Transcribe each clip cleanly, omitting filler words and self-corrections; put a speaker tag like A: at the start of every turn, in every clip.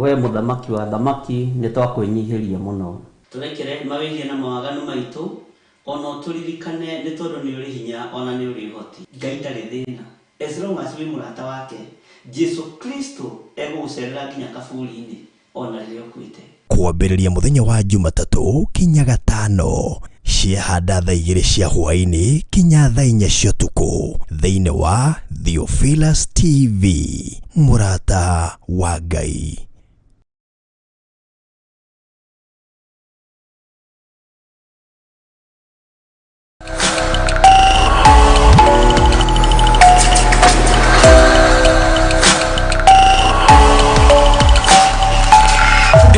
A: We mũthamaki wa athamaki, nĩ twakwĩnyihĩria mũno. Tũrekere mawĩhia na mawaganu maitũ, ona ũtũririkane nĩ tondũ nĩ ũrĩ hinya ona nĩ ũrĩ ũhoti. Ngai ndarĩ thĩna as long as wĩ mũrata wake. Jesu Kristo egũgũcerera nginya kaburi-inĩ ona rĩrĩa ũkuĩte.
B: Kwambĩrĩria mũthenya wa Jumatatũ kinya Gatano ciahanda thaa 2 cia hwaĩ-inĩ kinya thaa 4 cia ũtukũ thĩinĩ wa Theophilus TV, mũrata wa Ngai.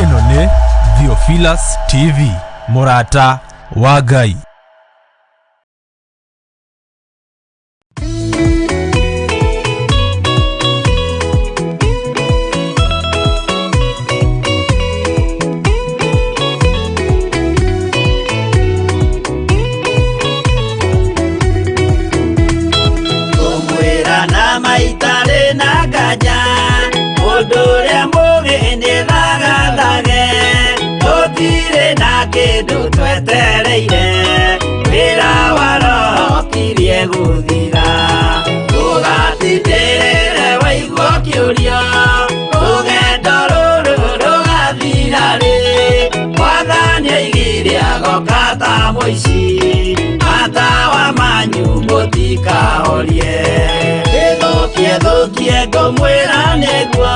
C: Ĩno nĩ Theophilus TV, mũrata wa Ngai.
D: Ngũmwĩra na maitarĩ na nganja, mũndũ ũrĩa mũũgĩ nĩ thagathage, tũtirĩ na kĩndũ twetereire, wĩra wa Roho ũkirie gũthira. Ũgatindĩrĩre waigua ũkĩũria, rũgendo rũrũ rũgathira rĩ, Mwathani oigire agoka ta mũici, matawa manyu mũtikahorie. Ĩthũkie thũkie ngũmwĩra nĩguo,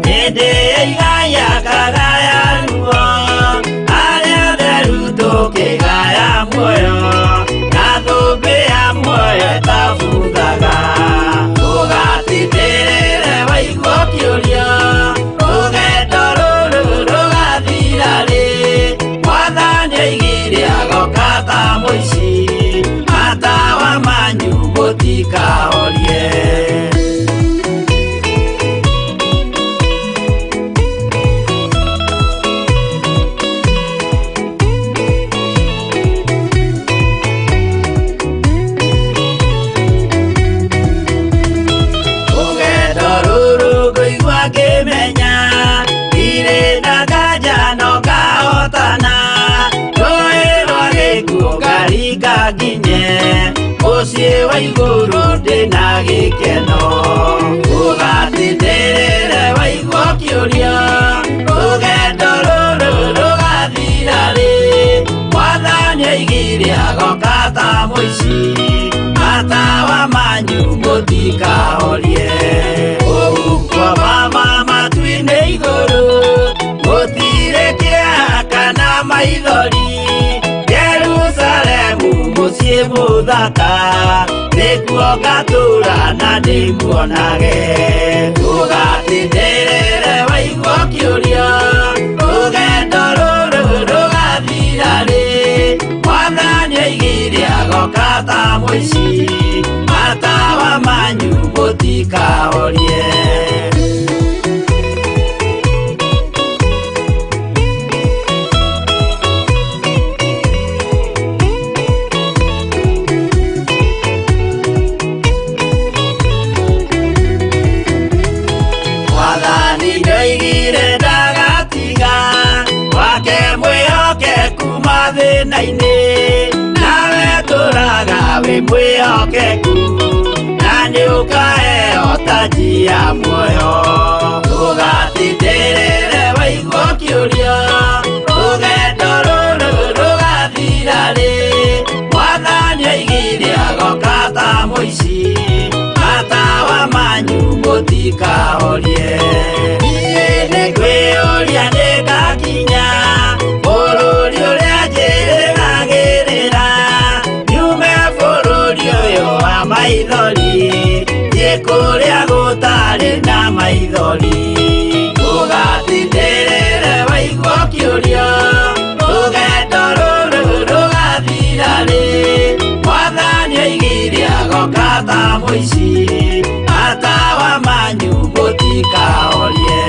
D: hĩndĩ ĩigaya kagaya ruo, arĩa atheru tũkĩgaya muoyo, na thũmbĩ ya muoyo ĩtabuthaga. Ũgatindĩrĩre waigua ũkĩũria, rũgendo rũrũ rũgathira rĩ, Mwathani oigire agoka ta mũici, matawa manyu mũtikahorie. Rũgendo rũrũ ngũigua ngĩmenya, ndirĩ na nganja no ngahotana, rũĩ rwa gĩkuũ ngaringa nginye, mũciĩ wa igũrũ ndĩna gĩkeno. Ũgatindĩrĩre waigua ũkĩũria, rũgendo rũrũ rũgathira rĩ, Mwathani oigire agoka ta mũici, matawa manyu mũtikahorie. Ũhuko mama matu-inĩ igũrũ, gũtirĩ kĩeha kana maithori, Jerusalemu mũciĩ mũthaka, nĩkuo ngatũũra na ndĩmuonage. Ũgatindĩrĩre waigua ũkĩũria, rũgendo rũrũ rũgathira rĩ, Mwathani oigire agoka ta mũici, matawa manyu mũtikahorie. Mwathani nĩoigire ndagatiga, wake mwĩhokeku mathĩna-inĩ, nawe tũraga wĩ mwĩhokeku, na nĩũkaheo taji ya muoyo. Ũgatindĩrĩre waigua ũkĩũria, rũgendo rũrũ rũgathira rĩ, Mwathani oigire agoka ta mũici, matawa manyu mũtikahorie. Niĩ nĩngwĩyũria nĩngakinya, bũrũri ũrĩa njĩrĩgagĩrĩra, nyume bũrũri ũyũ wa maithori, thiĩ kũrĩa gũtarĩ na maithori. Ũgatindĩrĩre waigua ũkĩũria, rũgendo rũrũ rũgathira rĩ, Mwathani oigire agoka ta mũici, matawa manyu mũtikahorie.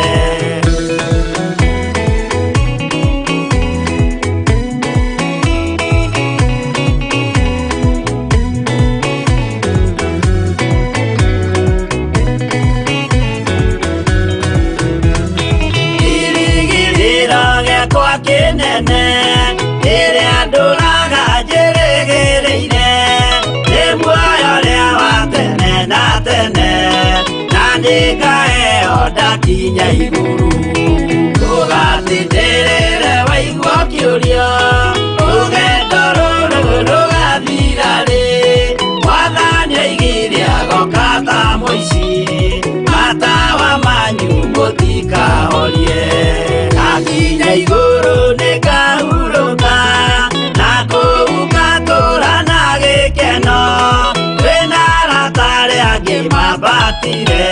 D: kĩnene kĩrĩa ndũraga njĩrĩgĩrĩire nĩ muoyo ũrĩa wa tene na tene na nĩngaheo ndakinya igũrũ ndũgatindĩrĩre waigua ũkĩũria rũgendo rũrũ rũgathira rĩ mwathani oigire agoka ta mũici matawa manyu mũtikahorie ndakinya igũrũ nĩngahurũka na kũu ngatũũra na gĩkeno twĩna arata arĩa angĩ mambatire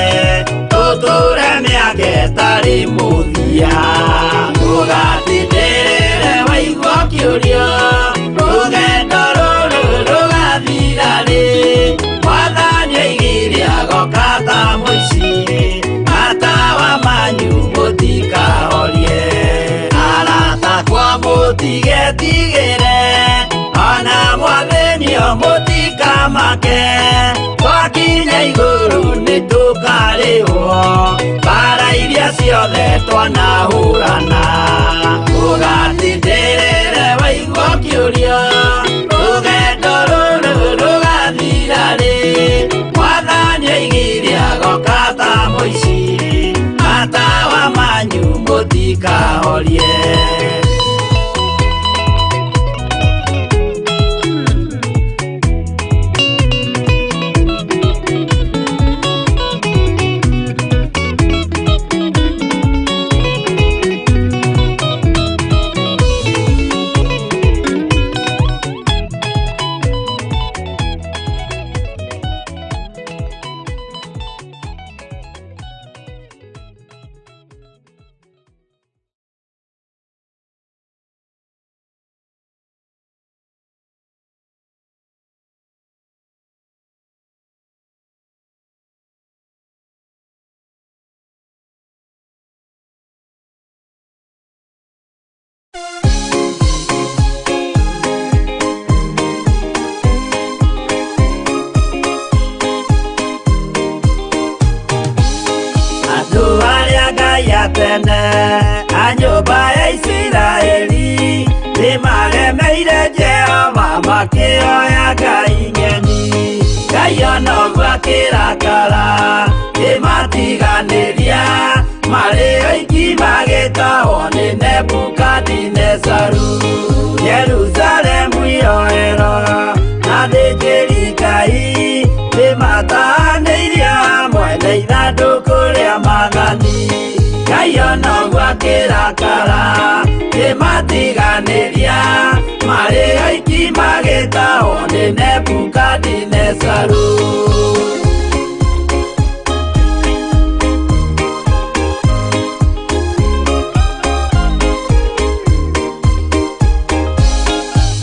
D: tũtũre mĩaka ĩtarĩ mũthia ndũgatindĩrĩre waigua ũkĩũria rũgendo rũrũ rũgathira rĩ mwathani oigire agoka ta mũici matawa manyu mũtikahorie arata akwa mũtigetigĩre ona mwathĩnio mũtikamake twakinya igũrũ nĩtũkarĩhwo mbara iria ciothe twanahũrana ndũgatindĩrĩre waigua ũkĩũria rũgendo rũrũ rũgathira rĩ mwathani oigire agoka ta mũici matawa manyu mũtikahorie. Andũ arĩa Ngai a tene a nyũmba ya Isiraeli nĩmaremeire Jehova makĩoya ngai ng'eni Ngai ona ũguo akĩrakara kĩmatiganĩria marĩ oiki magĩtahwo nĩ Nebukadinezaru Jerusalemu yoerwo na athĩnjĩri Ngai nĩmatahanĩirio hamwe na ithandũkũ rĩa maathani Ngai ona ũguo akĩrakara kĩmatiganĩria marĩ oiki magĩtahwo nĩ Nebukadinezaru.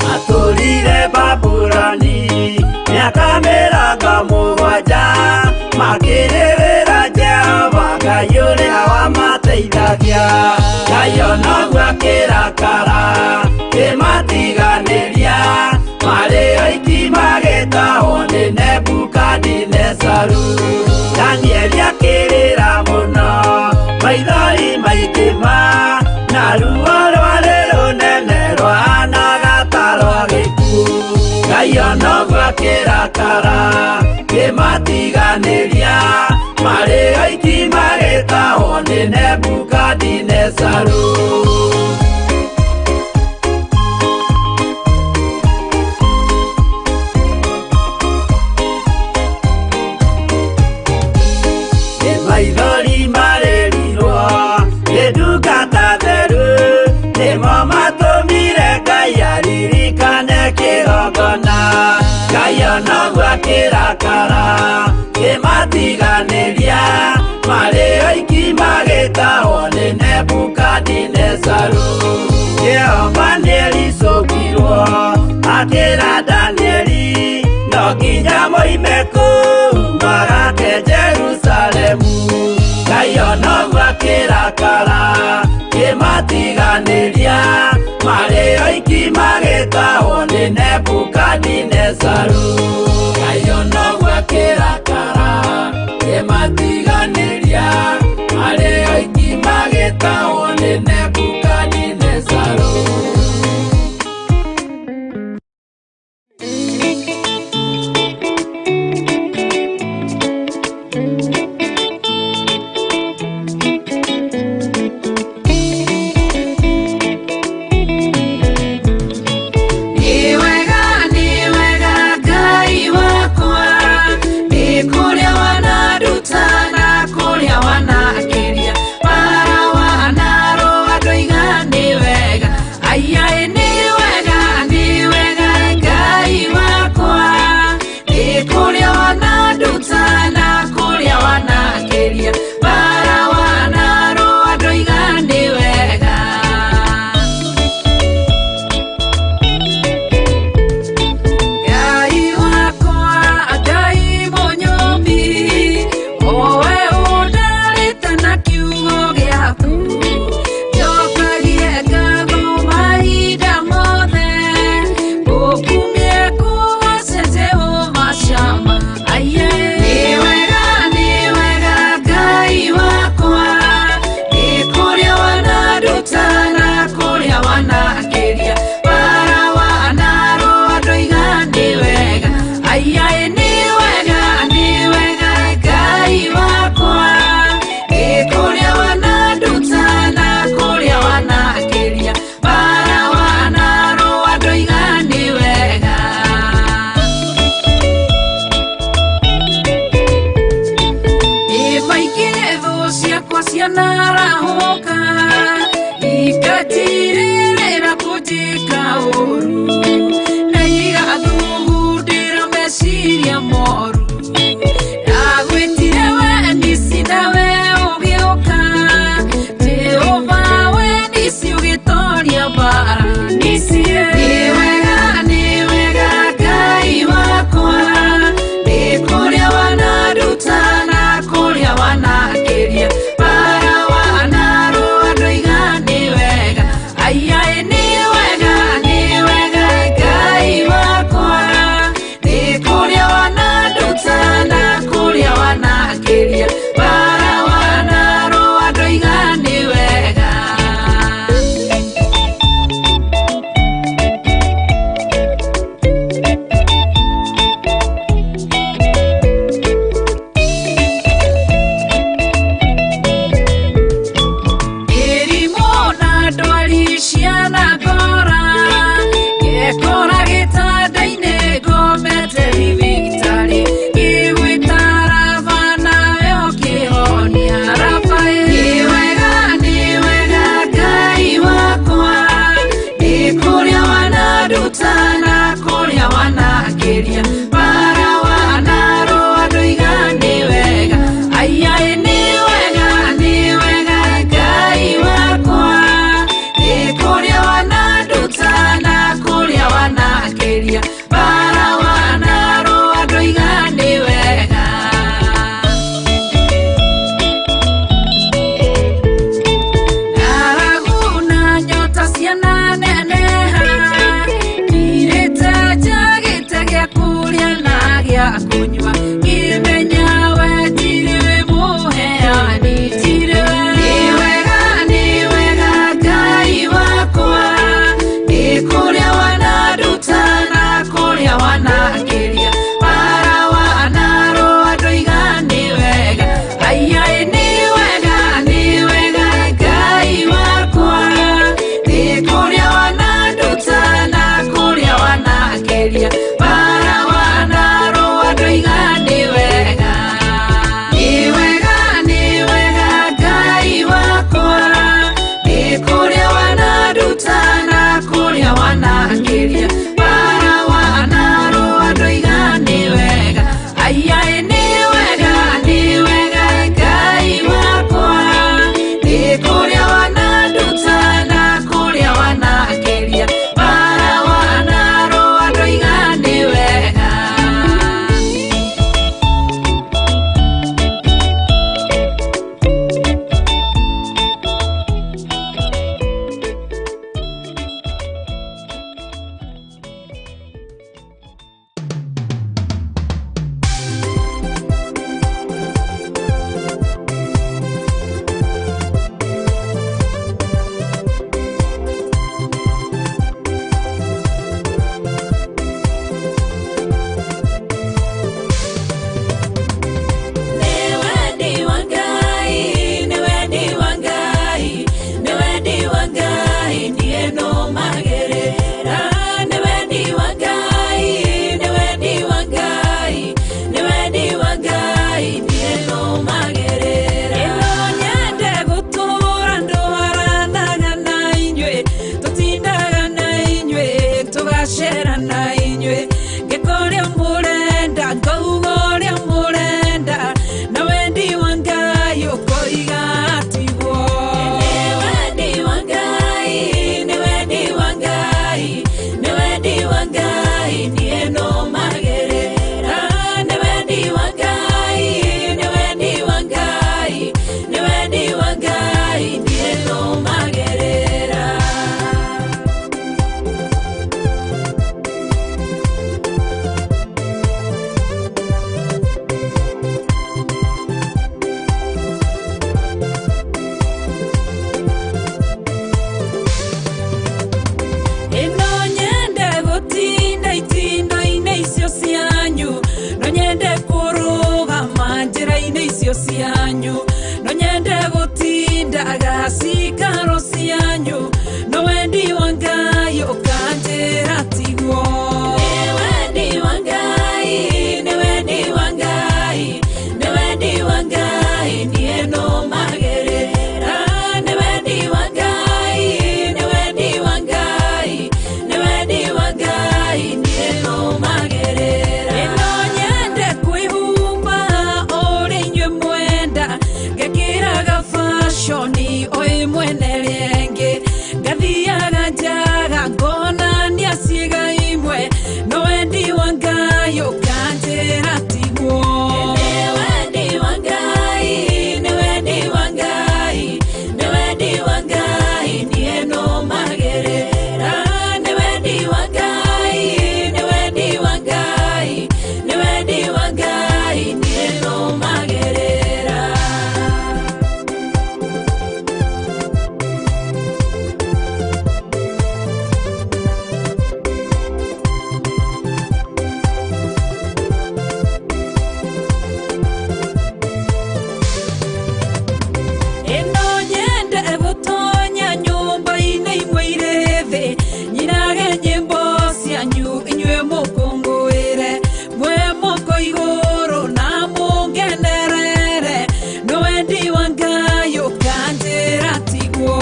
D: Matũrire Babuloni mĩaka mĩrongo mũgwanja makĩrĩrĩra Jehova Ngai ũrĩa wamateithagia Ngai ona ũguo akĩrakara kĩmatiganĩria marĩ oiki magĩtahwo nĩ Nebukadinezaru Danieli akĩrĩra mũno maithori maingĩ ma na ruo rwarĩ rũnene rwahanaga ta rwa gĩkuũ Ngai ona ũguo akĩrakara kĩmatiganĩria marĩ oiki magĩtahwo nĩ Nebukadinezaru. Nĩ maithori marĩrirwo nĩ ndungata theru nĩmo matũmire Ngai aririkane kĩgongona Ngai ona ũguo akĩrakara kĩmatiganĩria marĩ oiki magĩtahwo nĩ Nebukadinezaru Jehova nĩericũkirwo akĩra Danieli no nginya moime kũu magake Jerusalemu Ngai ona ũguo akĩrakara kĩmatiganĩria marĩ oiki magĩtahwo nĩ Nebukadinezaru Ngai ona ũguo akĩrakara kĩmatiganĩria marĩ oiki magĩtahwo nĩ Nebukadinezaru.
E: icio cianyu no nyende gutindaga cikaro cianyu no wendi wa Ngai ukanjĩra tiguo. Nĩ wendi wa Ngai, nĩ wendi wa Ngai, nĩ wendi wa Ngai niĩ nũmagĩrĩra. Nĩ wendi wa Ngai, nĩ wendi wa Ngai, nĩ wendi wa Ngai niĩ nũmagĩrĩra. Ĩno nyende kwĩhumba ũrĩa inyuĩ mwenda, ngekĩraga fashoni o ĩmwe na ĩrĩa ĩngĩ, ngathiaga njaga ngonania ciĩga imwe, no wendi wa Ngai ũkanjĩra tiguo. Nĩ wendi wa Ngai, nĩ wendi wa Ngai, nĩ wendi wa Ngai niĩ nũmagĩrĩra. Nĩ wendi wa Ngai, nĩ wendi wa Ngai, nĩ wendi wa Ngai niĩ nũmagĩrĩra. Ĩno nyende gũtonya nyũmba-inĩ imwe irĩ thĩ, nyinage nyĩmbo cianyu inyuĩ mũkũngũĩre, mwĩ moko igũrũ na mũngenerere, no wendi wa Ngai ũkanjĩra tiguo.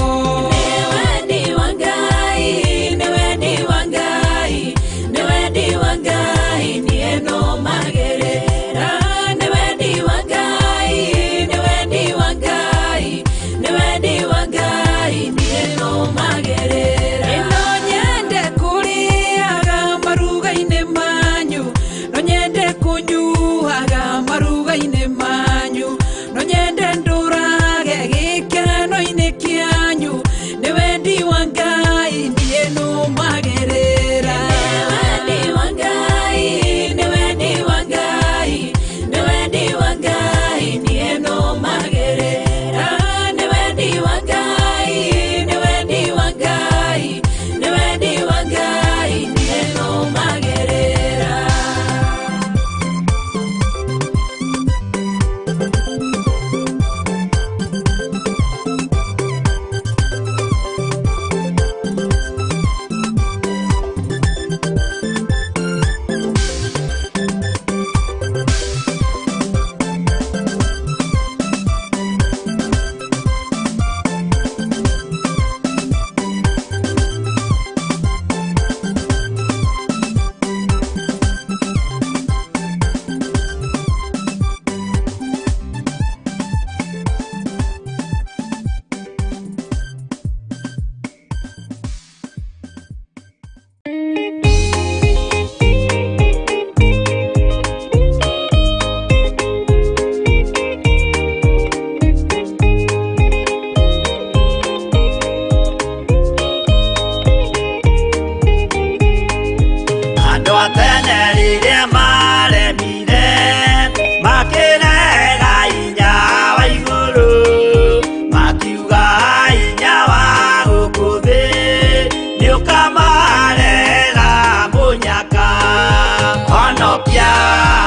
E: Nĩ wendi wa Ngai, nĩ wendi wa Ngai, nĩ wendi wa Ngai niĩ nũmagĩrĩra. Nĩ wendi wa Ngai, nĩ wendi wa Ngai, nĩ wendi wa Ngai niĩ nũmagĩrĩra. Ĩno nyende kũrĩaga maruga-inĩ manyu, no nyende kũnyuaga maruga-inĩ manyu, no nyende ndũrage gĩkeno-inĩ kĩanyu, nĩ wendi wa Ngai niĩ nũmagĩrĩra. Nĩ wendi wa Ngai, nĩ wendi wa Ngai, nĩ wendi wa Ngai niĩ nũmagĩrĩra. Nĩ wendi wa Ngai, nĩ wendi wa Ngai, nĩ wendi wa Ngai niĩ nũmagĩrĩra.
D: Andũ a tene rĩrĩa maremire makĩrega hinya wa igũrũ, makiuga hinya wa gũkũ thĩ nĩũkamarehera mũnyaka. Honokia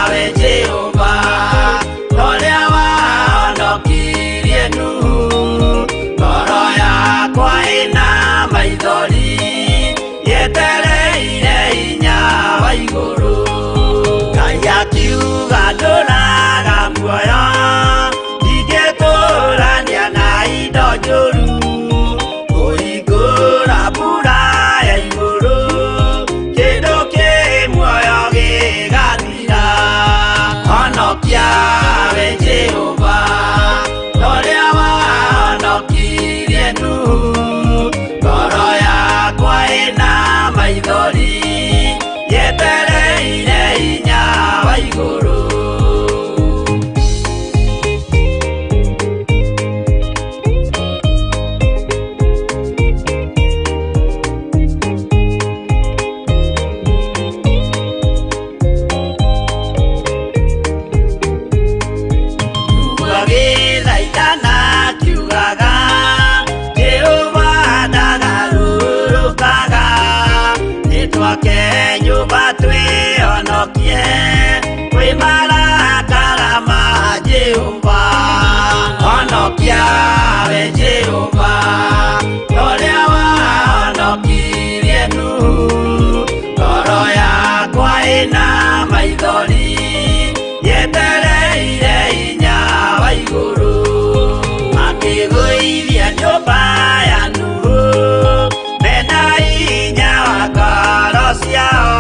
D: we Jehova torĩa wahonokirie Nuhu, ngoro yakwa ĩna maithori yetereire hinya wa igũrũ. Ngai akiuga ndũraga muoyo, ndingĩtũrania na indo njũru, kũhingũra mbura ya igũrũ, kĩndũ kĩ muoyo gĩgathira. Honokia we Jehova torĩa wahonokirie Nuhu, ngoro yakwa ĩna maithori yetereire hinya wa igũrũ. Agĩthaithana akiugaga, Jehova ndagarũrũkaga, nĩtwake nyũmba twĩhonokie kwĩ Honokia we Jehova ũrĩa wahonokirie Nuhu ngoro yakwa ĩna maithori yetereire hinya wa igũrũ makĩgũithia nyũmba ya Nuhu mena hinya wa ngoro ciao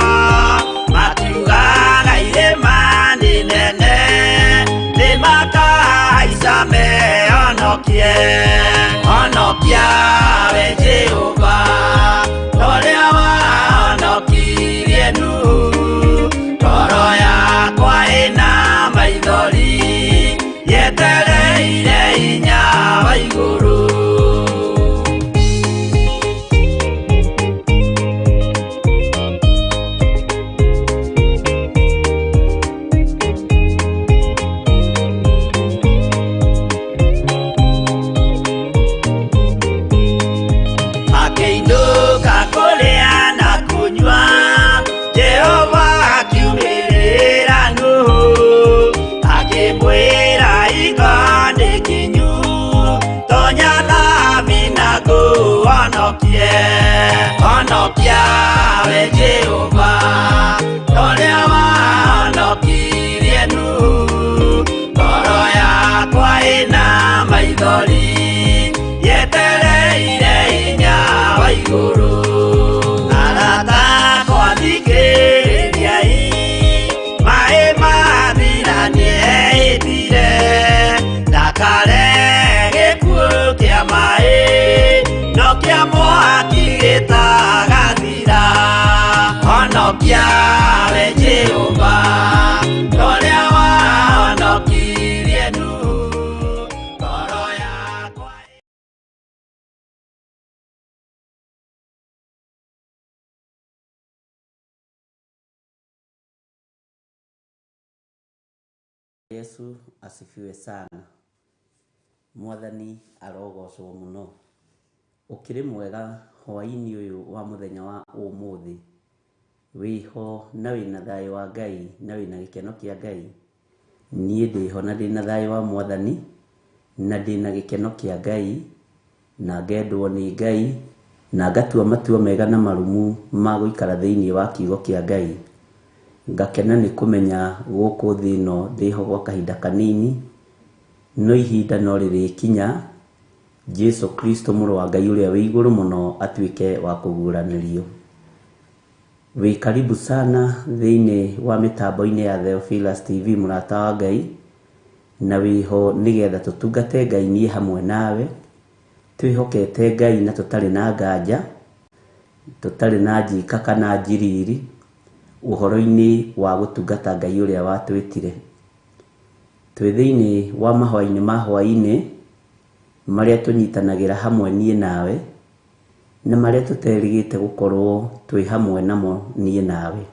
D: makiugaga irĩma nĩ nene nĩmakahaica mehonokie honokia we Jehova ũrĩa wahonokirie Nuhu ngoro yakwa ĩna maithori yetereire hinya wa igũrũ. Makĩinũka kũrĩa na kũnyua Jehova akiumĩrĩra Nuhu akĩmwĩra iga nĩ kinyu tonya thabina ngũhonokie honokia we Jehova ũrĩa wahonokirie Nuhu ngoro yakwa ĩna maithori yetereire hinya wa igũrũ arata akwa thikĩrĩriai maĩ mathira nĩehĩtire ndakare gĩkuũ kĩa maĩ no kĩa mwaki gĩtagathira honokia we Jehova ũrĩa wahonokirie Nuhu ngoro yakwa.
A: Yesu asifiwe sana. Mwathani arogocwo mũno. Ũkĩrĩ mwega hwaĩ-inĩ ũyũ wa mũthenya wa ũmũthĩ. Wĩho na wĩna thayũ wa Ngai na wĩna gĩkeno kĩa Ngai. Niĩ ndĩho na ndĩna thayũ wa Mwathani na ndĩna gĩkeno kĩa Ngai na ngendwo nĩ Ngai na ngatua matua mega na marumu ma gũikara thĩinĩ wa kiugo kĩa Ngai. Ngakena nĩ kũmenya gũkũ thĩ ĩno ndĩho gwa kahinda kanini no ihinda no rĩrĩkinya Jesu Kristo mũrũ wa Ngai ũrĩa wĩ igũrũ mũno atuĩke wa kũguũranĩrio. Wĩ karibu sana thĩinĩ wa mĩtambo-inĩ ya Theophilus TV mũrata wa Ngai na wĩho nĩgetha tũtungate Ngai niĩ hamwe nawe twĩhokete Ngai na tũtarĩ na nganja tũtarĩ na njika kana njiriri ũhoro-inĩ wa gũtungata Ngai ũrĩa watwĩtire. Twĩ thĩinĩ wa mahoya-inĩ ma hwaĩ-inĩ marĩa tũnyitanagĩra hamwe niĩ nawe na marĩa tũterĩgĩte gũkorwo twĩ hamwe namo niĩ nawe.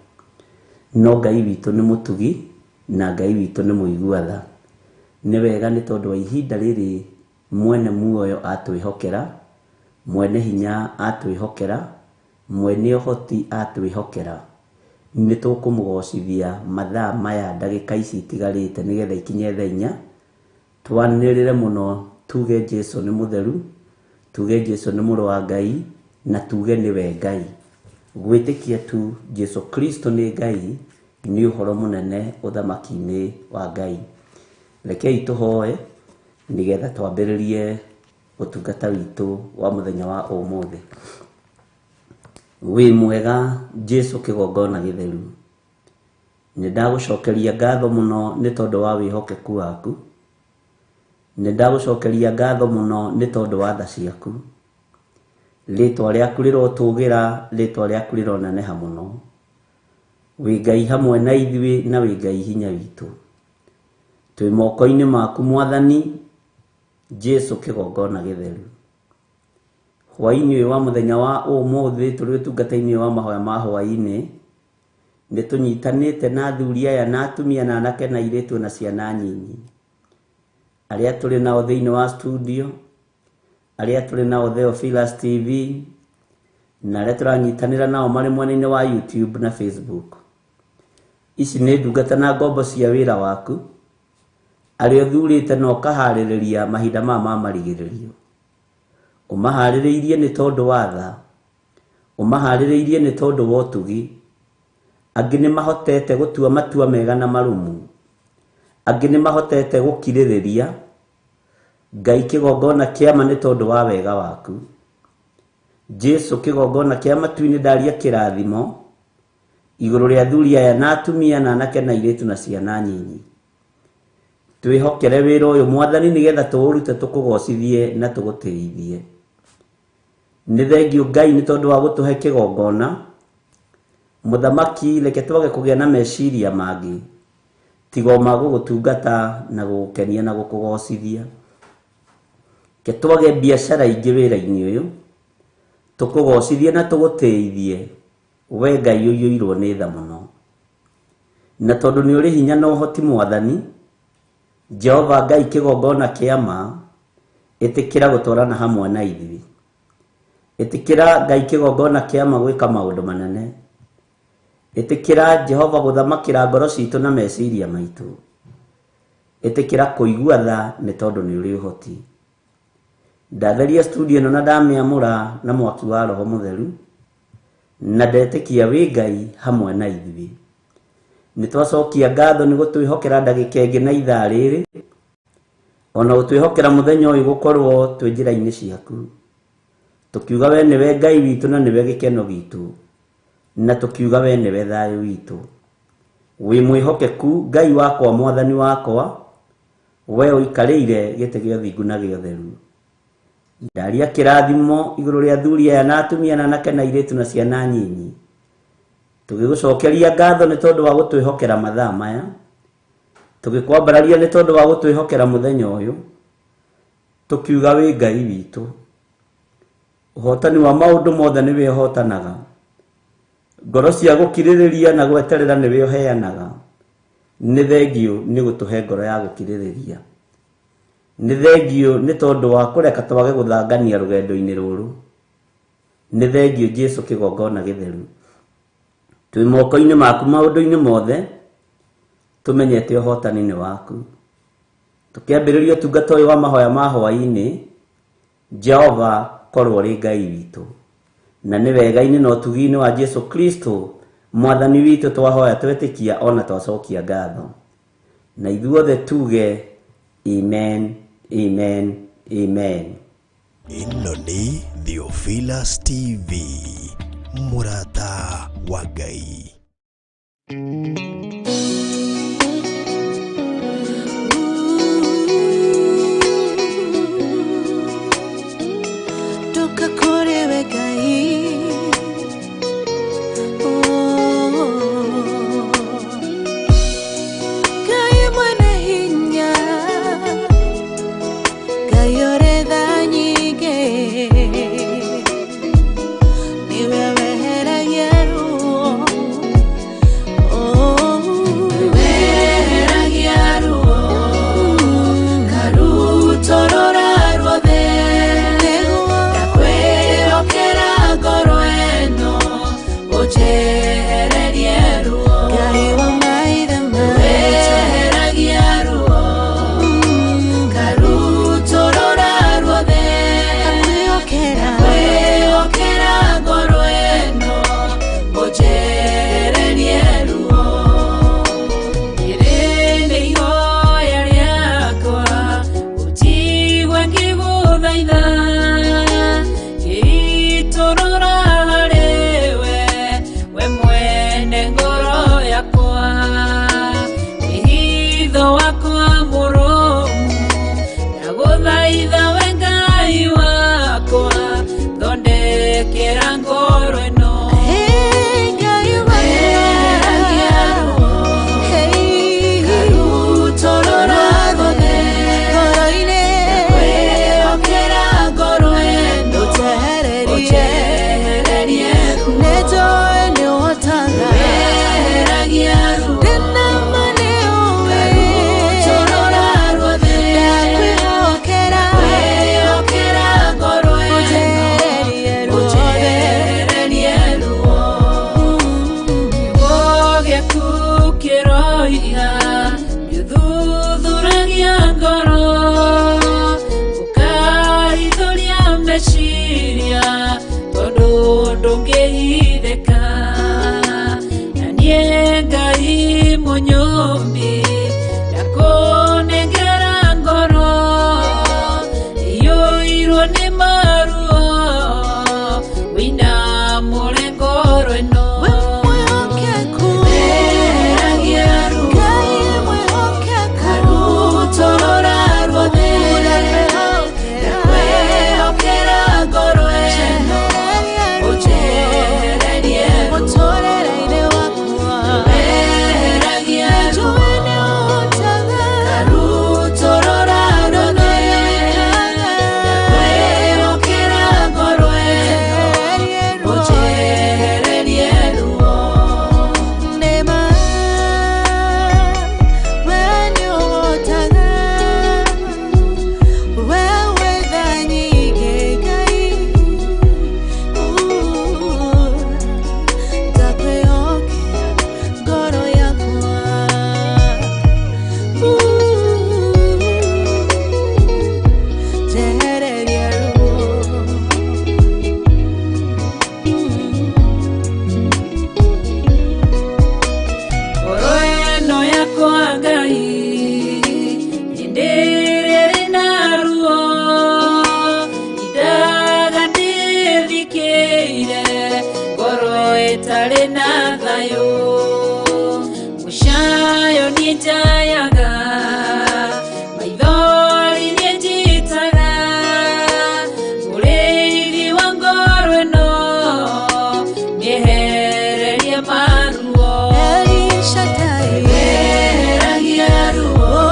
A: No Ngai witũ nĩ mũtugi na Ngai witũ nĩ mũigua tha. Nĩ wega nĩ tondũ wa ihinda rĩrĩ mwene muoyo atwĩhokera, mwene hinya atwĩhokera, mwene ũhoti atwĩhokera. Nĩ tũkũmũgocithia mathaa maya ndagĩka ici itigarĩte nĩgetha ikinye thaa inya twanĩrĩre mũno tuge Jesu nĩ mũtheru, tuge Jesu nĩ mũrũ wa Ngai na tuge nĩwe Ngai. Gwĩtĩkia tu Jesu Kristo nĩ Ngai nĩ ũhoro mũnene ũthamaki-inĩ wa Ngai. Rekei tũhoe nĩgetha twambĩrĩrie ũtungata witũ wa mũthenya wa ũmũthĩ. Wĩ mwega Jesu kĩgongona gĩtheru. Nĩ ndagũcokeria ngatho mũno nĩ tondũ wa wĩhokeku waku. Nĩ ndagũcokeria ngatho mũno nĩ tondũ wa tha ciaku. Rĩtwa rĩaku rĩrotũgĩra, rĩtwa rĩaku rĩroneneha mũno. Wĩ Ngai hamwe na ithuĩ na wĩ Ngai hinya witũ. Twĩ moko-inĩ maku Mwathani Jesu kĩgongona gĩtheru. Hwaĩ-inĩ ũyũ wa mũthenya wa ũmũthĩ tũrĩ ũtungata-inĩ wa mahoya ma hwaĩ-inĩ nĩ tũnyitanĩte na athuri aya na atumia na anake na airĩtu na ciana nyinyi arĩa tũrĩ nao thĩinĩ wa studio, arĩa tũrĩ nao Theophilus TV na arĩa tũranyitanĩra nao marĩ mwena-inĩ wa YouTube na Facebook. Ici nĩ ndungata na ngombo cia wĩra waku Arĩa ũthurĩte na ũkaharĩrĩria mahinda maya ma marigĩrĩrio. Ũmaharĩrĩirie nĩ tondũ wa tha, ũmaharĩrĩirie nĩ tondũ wa ũtugi. Angĩ nĩ mahotete gũtua matua mega na marũmu, angĩ nĩ mahotete gũkirĩrĩria. Ngai kĩgongona kĩama nĩ tondũ wa wega waku. Jesu kĩgongona kĩa matu-inĩ ndaria kĩrathimo igũrũ rĩa athuri aya na atumia na anake na airĩtu na ciana nyinyi. Twĩhokere wĩra ũyũ Mwathani nĩgetha tũũrute tũkũgocithie na tũgũtĩithie. Nĩ thengiũ Ngai nĩ tondũ wa gũtũhe kĩgongona. Mũthamaki reke twage kũgĩa na meciria mangĩ tiga o ma gũgũtungata na gũgũkenia na gũkũgocithia. Reke twage biacara ingĩ wĩra-inĩ ũyũ tũkũgocithie na tũgũtĩithie, we Ngai ũiyũirwo nĩ tha mũno. Na tondũ nĩ ũrĩ hinya na ũhoti Mwathani, Jehova Ngai kĩgongona kĩa ma, ĩtĩkĩra gũtwarana hamwe na ithuĩ. Ĩtĩkĩra Ngai kĩgongona kĩa ma gwĩka maũndũ manene. Ĩtĩkĩra Jehova gũthamakĩra ngoro citũ na meciria maitũ. Ĩtĩkĩra kũigua tha nĩ tondũ nĩ ũrĩ ũhoti. Ndatheria studio ĩno na ndamĩamũra na mwaki wa Roho Mũtheru, na ndetĩkia wĩ Ngai hamwe na ithuĩ. Nĩ twacokia ngatho nĩ gũtwĩhokera ndagĩka ĩngĩ na ithaa rĩrĩ, ona gũtwĩhokera mũthenya ũyũ gũkorwo twĩ njĩra-inĩ ciaku. Tũkiuga we nĩwe Ngai witũ na nĩwe gĩkeno gitũ, na tũkiuga we nĩwe thayũ witũ. Wĩ mwĩhokeku Ngai wakwa, Mwathani wakwa, we ũikarĩire gĩtĩ gĩa ũthingu na gĩa ũtheru. Ndaria kĩrathimo igũrũ rĩa athuri aya na atumia na anake na airĩtu na ciana nyinyi. Tũgĩgũcokeria ngatho nĩ tondũ wa gũtwĩhokera mathaa maya, tũgĩkwambararia nĩ tondũ wa gũtwĩhokera mũthenya ũyũ, tũkiuga wĩ Ngai witũ. Ũhotani wa maũndũ mothe nĩwe ũhotanaga. Ngoro cia gũkirĩrĩria na gweterera nĩwe ũheanaga. Nĩ thengiũ nĩ gũtũhe ngoro ya gũkirĩrĩria. Nĩ thengiũ nĩ tondũ wa kũreka twage gũthangania rũgendo-inĩ rũrũ. Nĩ thengiũ Jesu kĩgongona gĩtheru. Twĩ moko-inĩ maku maũndũ-inĩ mothe, tũmenyete ũhotani nĩ waku. Tũkĩambĩrĩria ũtungata ũyũ wa mahoya ma hwaĩ-inĩ, Jehova korwo ũrĩ Ngai witũ. Na nĩ wega-inĩ na ũtugi-inĩ wa Jesu Kristo Mwathani witũ twahoya twetĩkia ona twacokia ngatho. Na ithuothe tuge amen, amen, amen.
B: Ĩno nĩ Theophilus TV, mũrata wa Ngai.
E: Ndoka kũrĩ we Ngai. Oh. Ngai mwene hinya, Ngai ũrĩ tha nyingĩ, nĩwe weheragia ruo. Oh. Weheragia ruo, karutorora ruothe. Ndakwĩhokera ngoro ĩno, ũnjehererie ruo. Ngai wa maithe maitũ. Weheragia ruo, karutorora ruothe. Ndakwĩhokera ngoro ĩno, ũnjehererie ruo. Rĩrĩ nĩ ihoya rĩakwa, ũnjigue ngĩgũthaitha, ngĩitũrũra harĩ we, we mwene ngoro yakwa. Wĩhitho wakwa mũrũmu, ndagũthaitha we Ngai wakwa, thondekera ngoro ĩno. Weheragia ruo, karutorora ruothe. Ndakwĩhokera ngoro ĩno, ũnjehererie ruo. Weheragia ruo, karutorora ruothe. Ndakwĩhokera ngoro ĩno, ũnjehererie ruo. Ndũngĩhithĩka na niĩ Ngai mũnyũmbi ndakũnengera ngoro iyũirwo nĩ maruo wĩinamũre ngoro ĩno. Weheragia ruo karutũrũra ruothe ndakwĩhokera ngoro ĩno ũnjehererie ruo. Weheragia ruo karutũrũra ruothe ndakwĩhokera ngoro ĩno ũnjehererie ruo. Ngoro ĩno yakwa Ngai hĩndĩ ĩrĩa ĩrĩ na ruo indaga ndĩthikĩire ngoro ĩtarĩ na thayũ mũcayo niĩ njayaga maithori niĩ njitaga mũrĩithi wa ngoro ĩno mĩehererie maruo. Weheragia ruo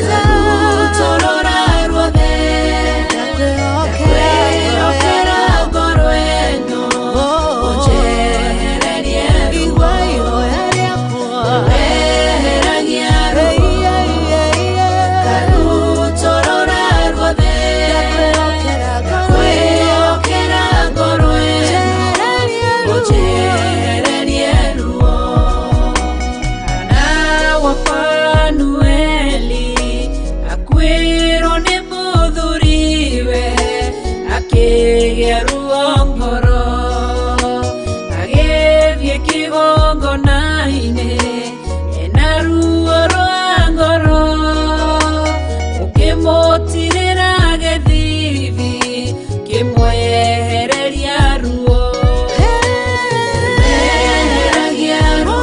E: karutũrũra ruothe ndakwĩhokera ngoro ĩno ũnjehererie ruo. Weheragia ruo karutũrũra ruothe ndakwĩhokera ngoro ĩno ũnjehererie ruo. Hana wa Fanueli akuĩrwo nĩ mũthuriwe akĩgĩa ruo ngoro agĩthiĩ kĩgongona-inĩ ena ruo rwa ngoro ũkĩmũtirĩra gĩthithi kĩmwehereria ruo. Weheragia ruo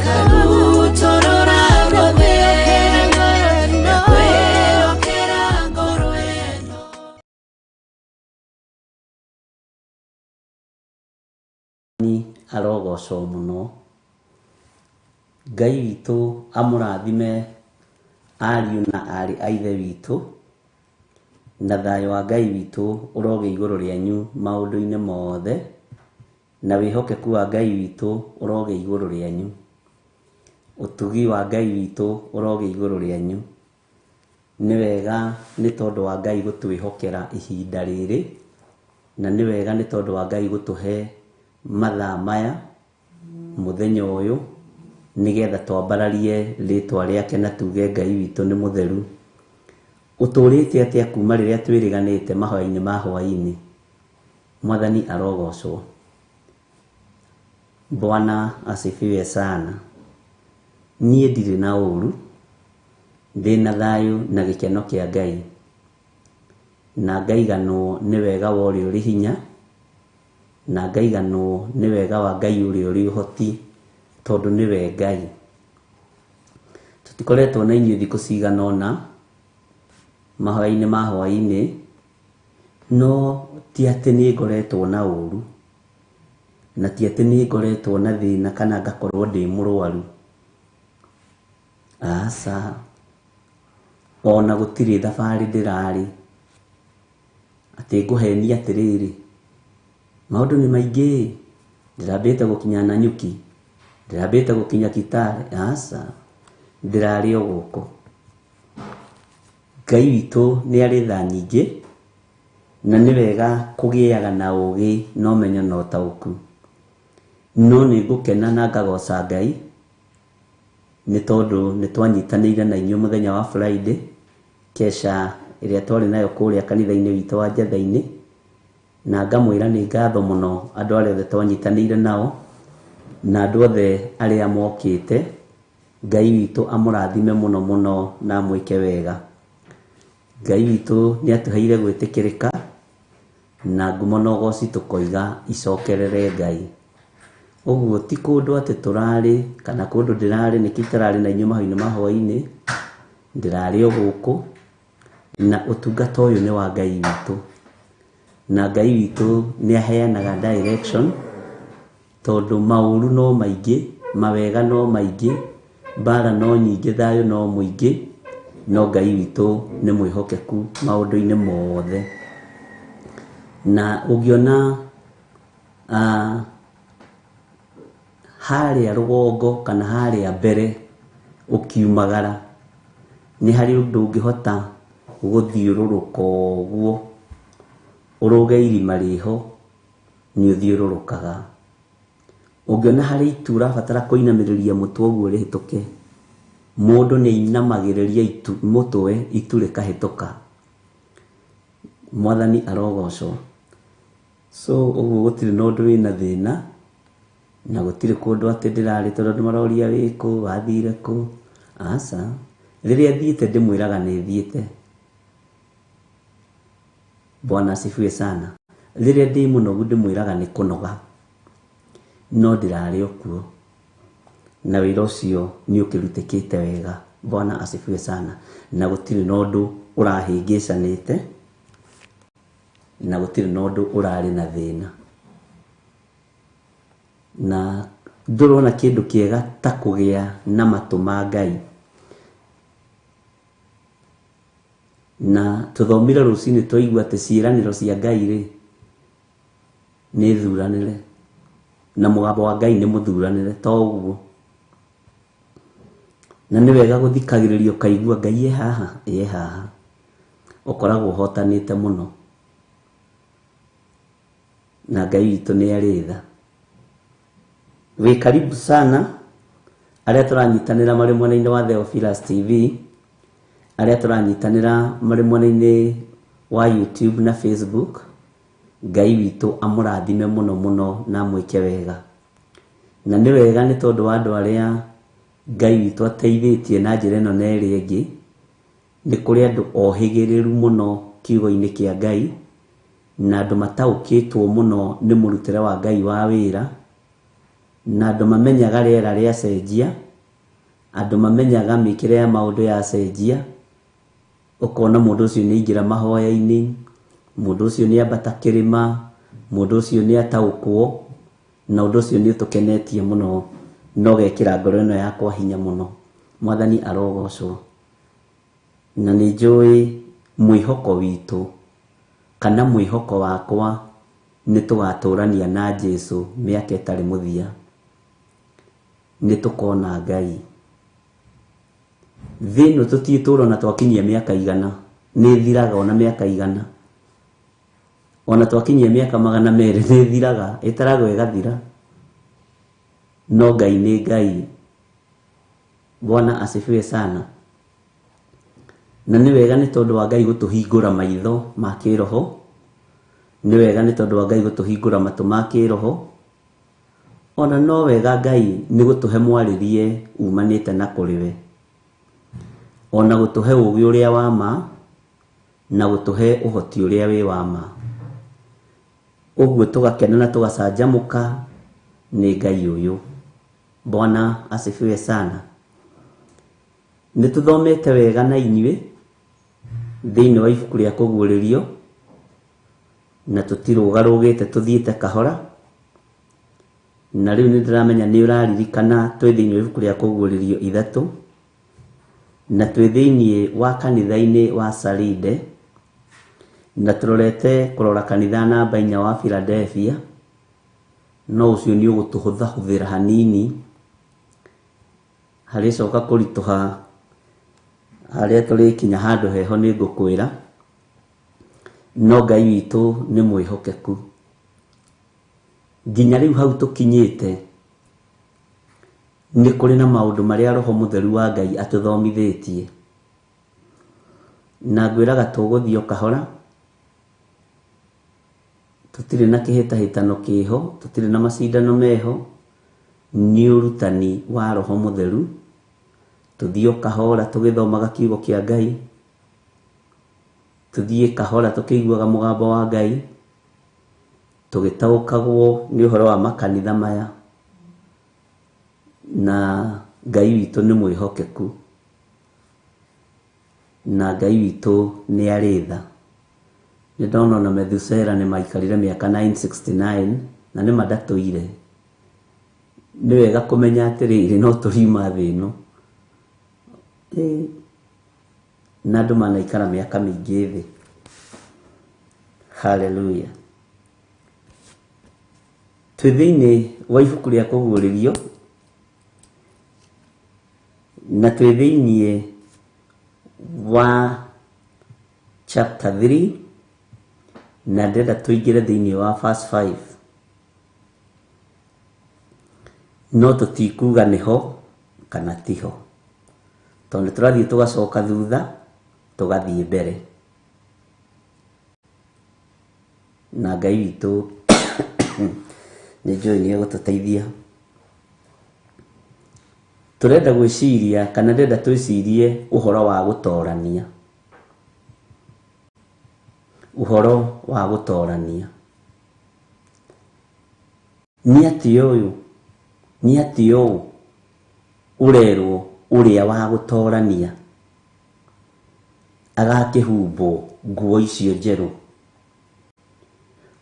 E: karutũrũra ruothe ndakwĩhokera ngoro ĩno.
A: Arogocwo mũno. Ngai witũ amũrathime ariũ na aarĩ a ithe witũ, na thayũ wa Ngai witũ ũrogĩa igũrũ rĩanyu maũndũ-inĩ mothe, na wĩhokeku wa Ngai witũ ũrogĩa igũrũ rĩanyu, ũtugi wa Ngai witũ ũrogĩa igũrũ rĩanyu. Nĩ wega nĩ tondũ wa Ngai gũtwĩhokera ihinda rĩrĩ, na nĩ wega nĩ tondũ wa Ngai gũtũhe mathaa maya mũthenya ũyũ nĩgetha twambararie rĩtwa rĩake na tuge Ngai witũ nĩ mũtheru. Ũtũrĩte atĩa kuma rĩrĩa twĩrĩganĩte mahoya-inĩ ma hwaĩ-inĩ? Mwathani arogocwo. Bwana asifiwe sana. Niĩ ndirĩ na ũru, ndĩna thayũ na gĩkeno kĩa Ngai, na ngaiganwo nĩ wega wa ũrĩa ũrĩ hinya, na ngaiganwo nĩ wega wa Ngai ũrĩa ũrĩ ũhoti, tondũ nĩwe Ngai. Tũtikoretwo na inyuĩ thikũ cigana ũna mahoya-inĩ ma hwaĩ-inĩ, no ti atĩ nĩ ngoretwo na ũru, na ti atĩ nĩ ngoretwo na thĩna kana ngakorwo ndĩ mũrwaru. Aca, ona gũtirĩ thabarĩ ndĩrarĩ atĩ ngũhenia atĩrĩrĩ, maũndũ nĩ maingĩ, ndĩrambĩte gũkinya Nanyuki, ndĩrambĩte gũkinya Kitale. Aca, ndĩrarĩ o gũkũ. Ngai witũ nĩ arĩ tha nyingĩ, na nĩ wega kũgĩaga na ũgĩ na ũmenyo na ũtaũku. No nĩ ngũkena na ngagoca Ngai nĩ tondũ nĩ twanyitanĩire na inyuĩ mũthenya wa Friday, kesha ĩrĩa twarĩ nayo kũrĩa kanitha-inĩ witũ wa Njetha-inĩ, Na ngamwĩra nĩ ngatho mũno andũ arĩa othe twanyitanĩire nao na andũ othe arĩa mokĩte. Ngai witũ amũrathime mũno mũno na amwĩke wega. Ngai witũ nĩ atũheire gwĩtĩkĩrĩka na ngumo na ũgoci tũkoiga icokerere Ngai. Ũguo ti kũndũ atĩ tũrarĩ kana kũndũ ndĩrarĩ nĩkĩo itararĩ na inyuĩ mahoya-inĩ ma hwaĩ-inĩ, ndĩrarĩ o gũkũ na ũtungata ũyũ nĩ wa Ngai witũ. Na Ngai witũ nĩ aheanaga direction tondũ maũru no maingĩ, mawega no maingĩ, mbara no nyingĩ, thayũ no mũingĩ, no Ngai witũ nĩ mwĩhokeku maũndũ-inĩ mothe. Na ũngĩona harĩa rũgongo kana harĩa mbere ũkiumagara nĩ harĩ ũndũ ũngĩhota gũthiũrũrũka ũguo ũrũge irima rĩho nĩ ũthiũrũrũkaga. Ũngĩona harĩ itu ũrabatara kũinamĩrĩria mũtwe ũguo rĩhĩtũke, mũndũ nĩ ainamagĩrĩria itu mũtwe itu rĩkahĩtũka. Mwathani arogocwo. So ũguo gũtirĩ na ũndũ wĩna thĩna na gũtirĩ kũndũ atĩ ndĩrarĩ tondũ andũ maroria wĩkũ, wathire kũ. Aca, rĩrĩa thiĩte ndĩmwĩraga nĩ thiĩte. Bwana asifiwe sana. Rĩrĩa ndĩ mũnogu ndĩmwĩraga nĩ kũnoga, no ndĩrarĩ o kuo na wĩra ũcio nĩ ũkĩrutĩkĩte wega. Bwana asifiwe sana. Na gũtirĩ na ũndũ ũrahĩngĩcanĩte na gũtirĩ na ũndũ ũrarĩ na thĩna. Na ndũrona kĩndũ kĩega ta kũgĩa na matũ ma Ngai. Na tũthomire rũcinĩ twaigua atĩ ciĩranĩro cia Ngai rĩ nĩ thuranĩre, na mũgambo wa Ngai nĩ mũthuranĩre, to ũguo. Na nĩ wega gũthikagĩrĩria ũkaigua Ngai e haha, e haha. Ũkoragwo ũhotanĩte mũno. Na Ngai witũ nĩ arĩ tha. Wĩ karibu sana arĩa tũranyitanĩra marĩ mwena-inĩ wa Theophilus TV, arĩa tũranyitanĩra marĩ mwena-inĩ wa YouTube na Facebook. Ngai witũ amũrathime mũno mũno na amwĩke wega. Na nĩ wega nĩ tondũ wa andũ arĩa Ngai witũ ateithĩtie na njĩra ĩno na ĩrĩa ĩngĩ, nĩ kũrĩ andũ ohĩgĩrĩru mũno kiugo-inĩ kĩa Ngai na andũ mataũkĩtwo mũno nĩ mũrutĩre wa Ngai wa wĩra, na andũ mamenyaga rĩera rĩacenjia, andũ mamenyaga mĩkĩre ya maũndũ yacenjia. Ũkona mũndũ ũcio nĩ aingĩra mahoya-inĩ, mũndũ ũcio nĩ ambata kĩrĩma, mũndũ ũcio nĩ ataũkwo, na ũndũ ũcio nĩ ũtũkenetie mũno na ũgekĩra ngoro ĩno yakwa hinya mũno. Mwathani arogocwo. Na nĩ njũĩ mwĩhoko witũ kana mwĩhoko wakwa nĩ tũgatũrania na Jesu mĩaka ĩtarĩ mũthia. Nĩ tũkona Ngai. Thĩ ĩno tũtiĩtũra ona twakinyia mĩaka igana, nĩ ĩthiraga ona mĩaka igana. Ona twakinyia mĩaka 200 nĩ ĩthiraga, ĩtaragwo ĩgathira. No Ngai nĩ Ngai. Bwana asifiwe sana. Na nĩ wega nĩ tondũ wa Ngai gũtũhingũra maitho ma kĩroho, nĩ wega nĩ tondũ wa Ngai gũtũhingũra matũ ma kĩroho, ona no wega Ngai nĩ gũtũhe mwarĩrie umanĩte na kũrĩ we, ona gũtũhe ũũgĩ ũrĩa wa ma na gũtũhe ũhoti ũrĩa wĩ wa ma. Ũguo tũgakena na tũgacanjamũka nĩ Ngai ũyũ. Bwana asifiwe sana. Nĩ tũthomete wega na inyuĩ thĩinĩ wa ibuku rĩa kũguũrĩrio, na tũtirũgarũgĩte tũthiĩte kahora. Na rĩu nĩ ndĩramenya nĩ ũraririkana twĩ thĩinĩ wa ibuku rĩa kũguũrĩrio 3, na twĩ thĩinĩ wa kanitha-inĩ wa Saride, na tũrorete kũrora kanitha namba 4 wa Philadelphia, no ũcio nĩ ũgũtũhũthahũthĩra hanini harĩcoka kũritũha harĩa tũrĩkinya handũ heho nĩ ngũkwĩra. No Ngai witũ nĩ mwĩhokeku. Nginya rĩu hau tũkinyĩte nĩ kũrĩ na maũndũ marĩa Roho Mũtheru wa Ngai atũthomithĩtie, na ngwĩraga tũgũthiĩ o kahora, Tũtirĩ na kĩhĩtahĩtano kĩho, tũtirĩ na macindano meho, nĩ ũrutani wa Roho Mũtheru. Tũthiĩ o kahora tũgĩthomaga kiugo kĩa Ngai, tũthiĩ kahora tũkĩiguaga mũgambo wa Ngai, tũgĩtaũkagwo nĩ ũhoro wa makanitha maya, na Ngai witũ nĩ mwĩhokeku, na Ngai witũ nĩ arĩ tha. Nĩ ndona ona Methusela nĩ maikarire mĩaka 969 na nĩ mandatũire. Nĩ wega kũmenya atĩrĩrĩ, no tũriuma thĩ ĩno. Na andũ manaikara mĩaka mĩingĩ thĩ. Hallelujah. Twĩ thĩinĩ wa ibuku rĩa kũguũrĩrio, na twĩ thĩinĩ wa chapter 3, na ndĩrenda tũingĩre thĩinĩ wa verse 5. No tũtikuga nĩho kana tiho, tondũ nĩ tũrathiĩ tũgacoka thutha tũgathiĩ mbere, na Ngai witũ nĩ njũĩ nĩ egũtũteithia. Tũrenda gwĩciria kana ndĩrenda twĩcirie ũhoro wa gũtorania, ũhoro wa gũtorania. Nĩ atĩa ũyũ, nĩ atĩa ũũ ũrerwo ũrĩa wa gũtorania agakĩhumbwo nguo icio njerũ?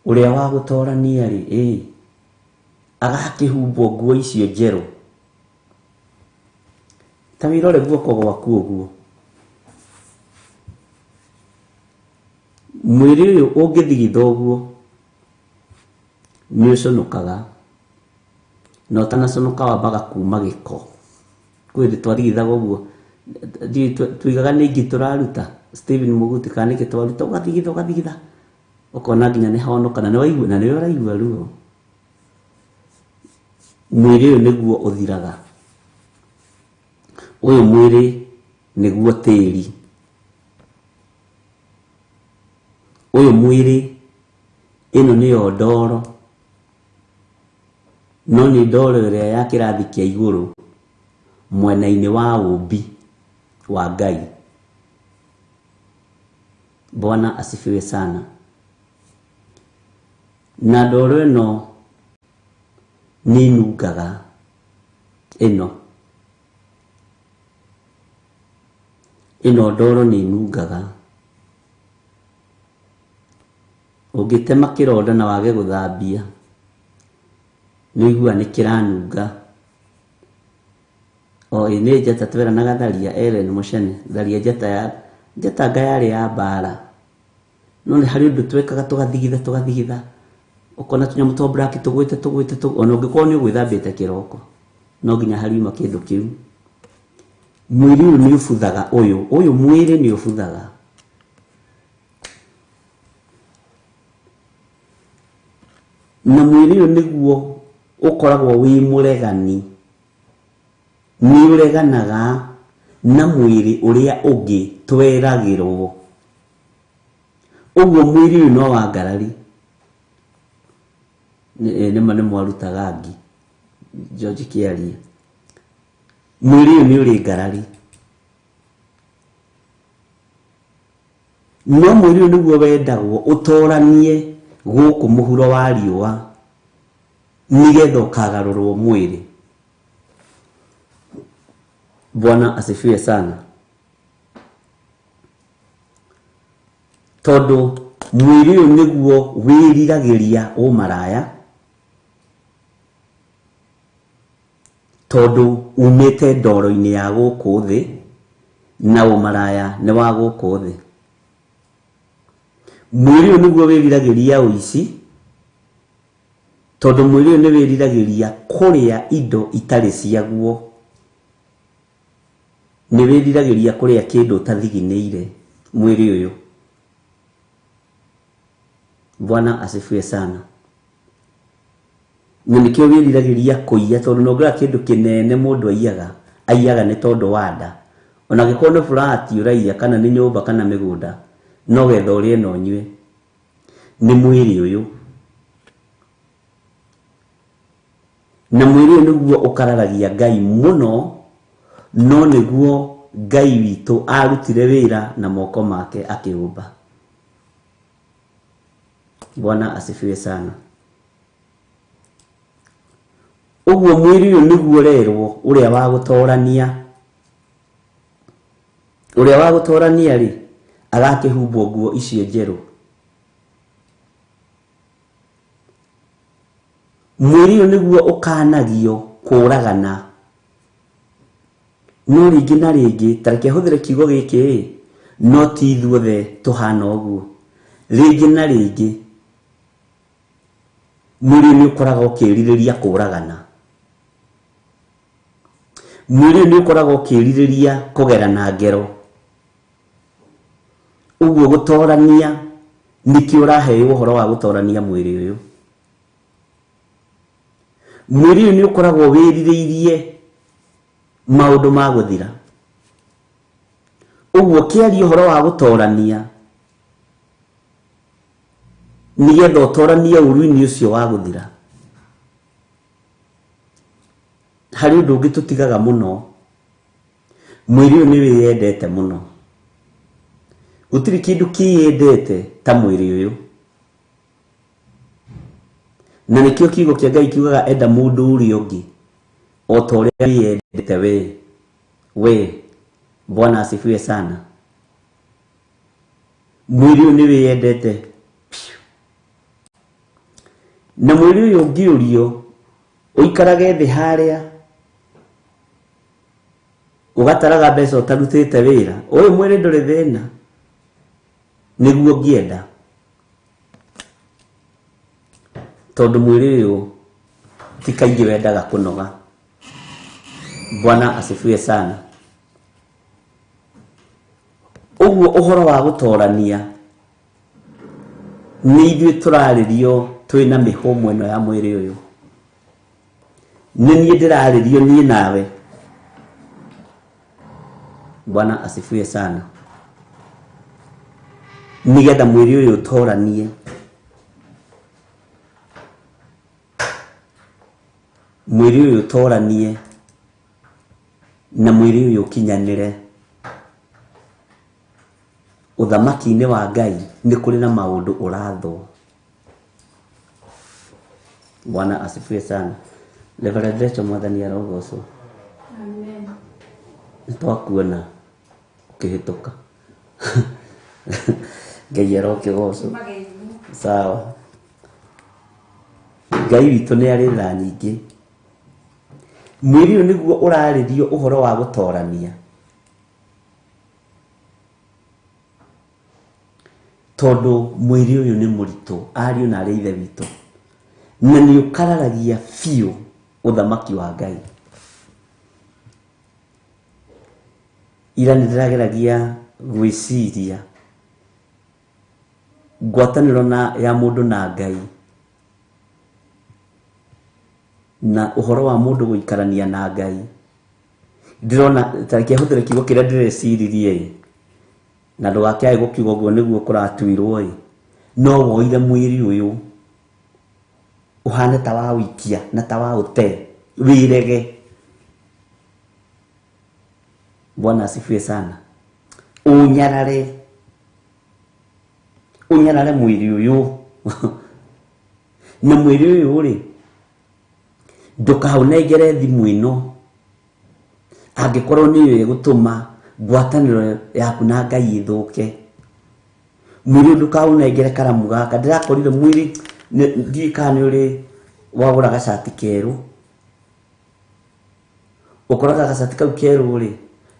A: Ũrĩa wa gũtorania rĩ, agakĩhumbwo nguo icio njerũ. Ta wĩrore guoko gwaku ũguo. Mwĩrĩ ũyũ ũngĩthigitha ũguo nĩ ũconokaga, na ũtanaconoka wambaga kuma gĩko. Kwĩ hĩndĩ twathigithaga ũguo, tuigaga nĩ ingĩ tũraruta, Stephen Mũguti, kana nĩkĩ twaruta, ũgathigitha ũgathigitha, ũkona nginya nĩ honoka, na nĩ waigua, na nĩ ũraigua ruo. Mwĩrĩ ũyũ nĩguo ũthiraga. Ũyũ mwĩrĩ nĩguo tĩri. Ũyũ mwĩrĩ, ĩno nĩyo ndoro, no nĩ ndoro ĩrĩa ya kĩrathi kĩa igũrũ mwena-inĩ wa ũmbi wa Ngai. Bwana asifiwe sana. Na ndoro ĩno nĩ nungaga, ĩno ĩno ndoro nĩ nungaga. Ũngĩtema kĩronda na wage gũthambia, nĩ ũiguaga nĩ kĩranunga. O ĩ nĩ njata tweranaga tharia Ellen Mũcene, tharia njata ya njata nga yarĩ ya mbara. No nĩ harĩ ũndũ twekaga tũgathigitha tũgathigitha, ũkona tũnyamũ twa black tũgwĩte tũgwĩte, ona ũngĩkorwo nĩ ũgwĩthambĩte kĩroko, no nginya hariuma kĩndũ kĩu. Mwĩrĩ ũyũ nĩ ũbuthaga, ũyũ ũyũ mwĩrĩ nĩ ũbuthaga. Na mwĩrĩ ũyũ nĩguo ũkoragwo wĩ mũregani, nĩ ũreganaga na mwĩrĩ ũrĩa ũngĩ tweragĩrwo. Ũguo mwĩrĩ ũyũ no wa ngarari. Nĩma nĩ mwarutaga ngi George Kĩaria. Mwĩrĩ ũyũ nĩ ũrĩ ngarari, no mwĩrĩ ũyũ nĩguo wendagwo ũtoranie gũkũ mũhuro wa riũa, nĩgetha ũkagarũrwo mwĩrĩ. Bwana asifiwe sana. Tondũ mwĩrĩ ũyũ nĩguo wĩriragĩria ũmaraya, tondũ umĩte ndoro-inĩ ya gũkũ thĩ, na ũmaraya nĩ wa gũkũ thĩ. Mwĩrĩ ũyũ nĩguo wĩriragĩria ũici, tondũ mwĩrĩ ũyũ nĩ wĩriragĩria kũrĩa indo itarĩ ciaguo. Nĩ wĩriragĩria kũrĩa kĩndũ ũtathiginĩire, mwĩrĩ ũyũ. Bwana asifiwe sana. Na nĩkĩo wĩriragĩria kũiya, tondũ no ũngĩrora kĩndũ kĩnene mũndũ aiyaga, aiyaga nĩ tondũ wa nda. Ona angĩkorwo nĩ flat ũraiya, kana nĩ nyũmba kana mĩgũnda, no getha ũrĩe na ũnyue. Nĩ mwĩrĩ ũyũ. Na mwĩrĩ ũyũ nĩguo ũkararagia Ngai mũno, no nĩguo Ngai witũ arutire wĩra na moko make akĩũmba. Bwana asifiwe sana. Ũguo mwĩrĩ ũyũ nĩguo ũrerwo ũrĩa wa gũtorania. Ũrĩa wa gũtorania rĩ, agakĩhumbwo nguo icio njerũ. Mwĩrĩ ũyũ nĩguo ũkanagio kũragana. No rĩngĩ na rĩngĩ, ta reke hũthĩre kiugo gĩkĩ ĩ, no ti ithuothe tũhana ũguo. Rĩngĩ na rĩngĩ, mwĩrĩ nĩ ũkoragwo ũkĩrirĩria kũragana. Mwĩrĩ nĩ ũkoragwo ũkĩrirĩria kũgerana ngero. Ũguo gũtorania nĩkĩo ũraheo ũhoro wa gũtorania mwĩrĩ ũyũ. Mwĩrĩ ũyũ nĩ ũkoragwo wĩrirĩirie maũndũ ma gũthira. Ũguo kĩaria ũhoro wa gũtorania nĩgetha ũtoranie ũru-inĩ ũcio wa gũthira. Harĩ ũndũ ũngĩ tũtigaga mũno, mwĩrĩ ũyũ nĩ wĩyendete mũno. Gũtirĩ kĩndũ kĩyendete ta mwĩrĩ ũyũ. Na nĩkĩo kiugo kĩa Ngai kiugaga enda mũndũ ũrĩa ũngĩ o ta ũrĩa wĩyendete we. We, Bwana asifiwe sana. Mwĩrĩ ũyũ nĩ wĩyendete. Na mwĩrĩ ũyũ ũngĩũrio ũikarage thĩ harĩa ũgataraga mbeca ũtarutĩte wĩra, ũyũ mwĩrĩ ndũrĩ thĩna, nĩguo ũngĩenda. Tondũ mwĩrĩ ũyũ ti kaingĩ wendaga kũnoga. Bwana asifiwe sana. Ũguo ũhoro wa gũtorania nĩ ithuĩ tũrarĩrio twĩna mĩhũmũ ĩno ya mwĩrĩ ũyũ. Nĩ niĩ ndĩrarĩrio niĩ nawe. Bwana asifiwe sana. Nĩgetha mwĩrĩ ũyũ ũtoranie. Mwĩrĩ ũyũ ũtoranie na mwĩrĩ ũyũ ũkinyanĩre. Ũthamaki-inĩ wa Ngai nĩ kũrĩ na maũndũ ũrathwo. Bwana asifiwe sana. Reverend Rachel, Mwathani arogocwo.
F: Amen.
A: Nĩtwakuona ũkĩhĩtũka. Ngai arokĩgocwo. Sawa. Ngai witũ nĩ arĩ tha nyingĩ. Mwĩrĩ ũyũ nĩguo ũrarĩrio ũhoro wa gũtorania. Tondũ mwĩrĩ ũyũ nĩ mũritũ, ariũ na arĩ ithe witũ. Na nĩ ũkararagia biũ ũthamaki wa Ngai. Ira nĩ ndĩrageragia gwĩciria ngwatanĩro na ya mũndũ na Ngai na ũhoro wa mũndũ gũikarania na Ngai. Ndĩrona ta reke hũthĩre kiugo kĩrĩa ndĩreciririe ĩ, na ndũgakĩage gũkiuga ũguo nĩguo kũratuirwo ĩ, no woire mwĩrĩ ũyũ ũhane ta wa ũikia na ta wa ũte, wĩrege. Bwana asifiwe sana. Ũnyarare, ũnyarare mwĩrĩ ũyũ. Na mwĩrĩ ũyũ rĩ, ndũkaũnengere thimũ ĩno angĩkorwo nĩyo ĩgũtũma ngwatanĩro yaku na Ngai ĩthũke. Mwĩrĩ ũyũ ndũkaũnengere karamu gaka. Ndĩrakorire mwĩrĩ, ndiũĩ kana nĩ ũrĩ wagũra gacati kerũ. Ũkoraga gacati kau kerũ rĩ,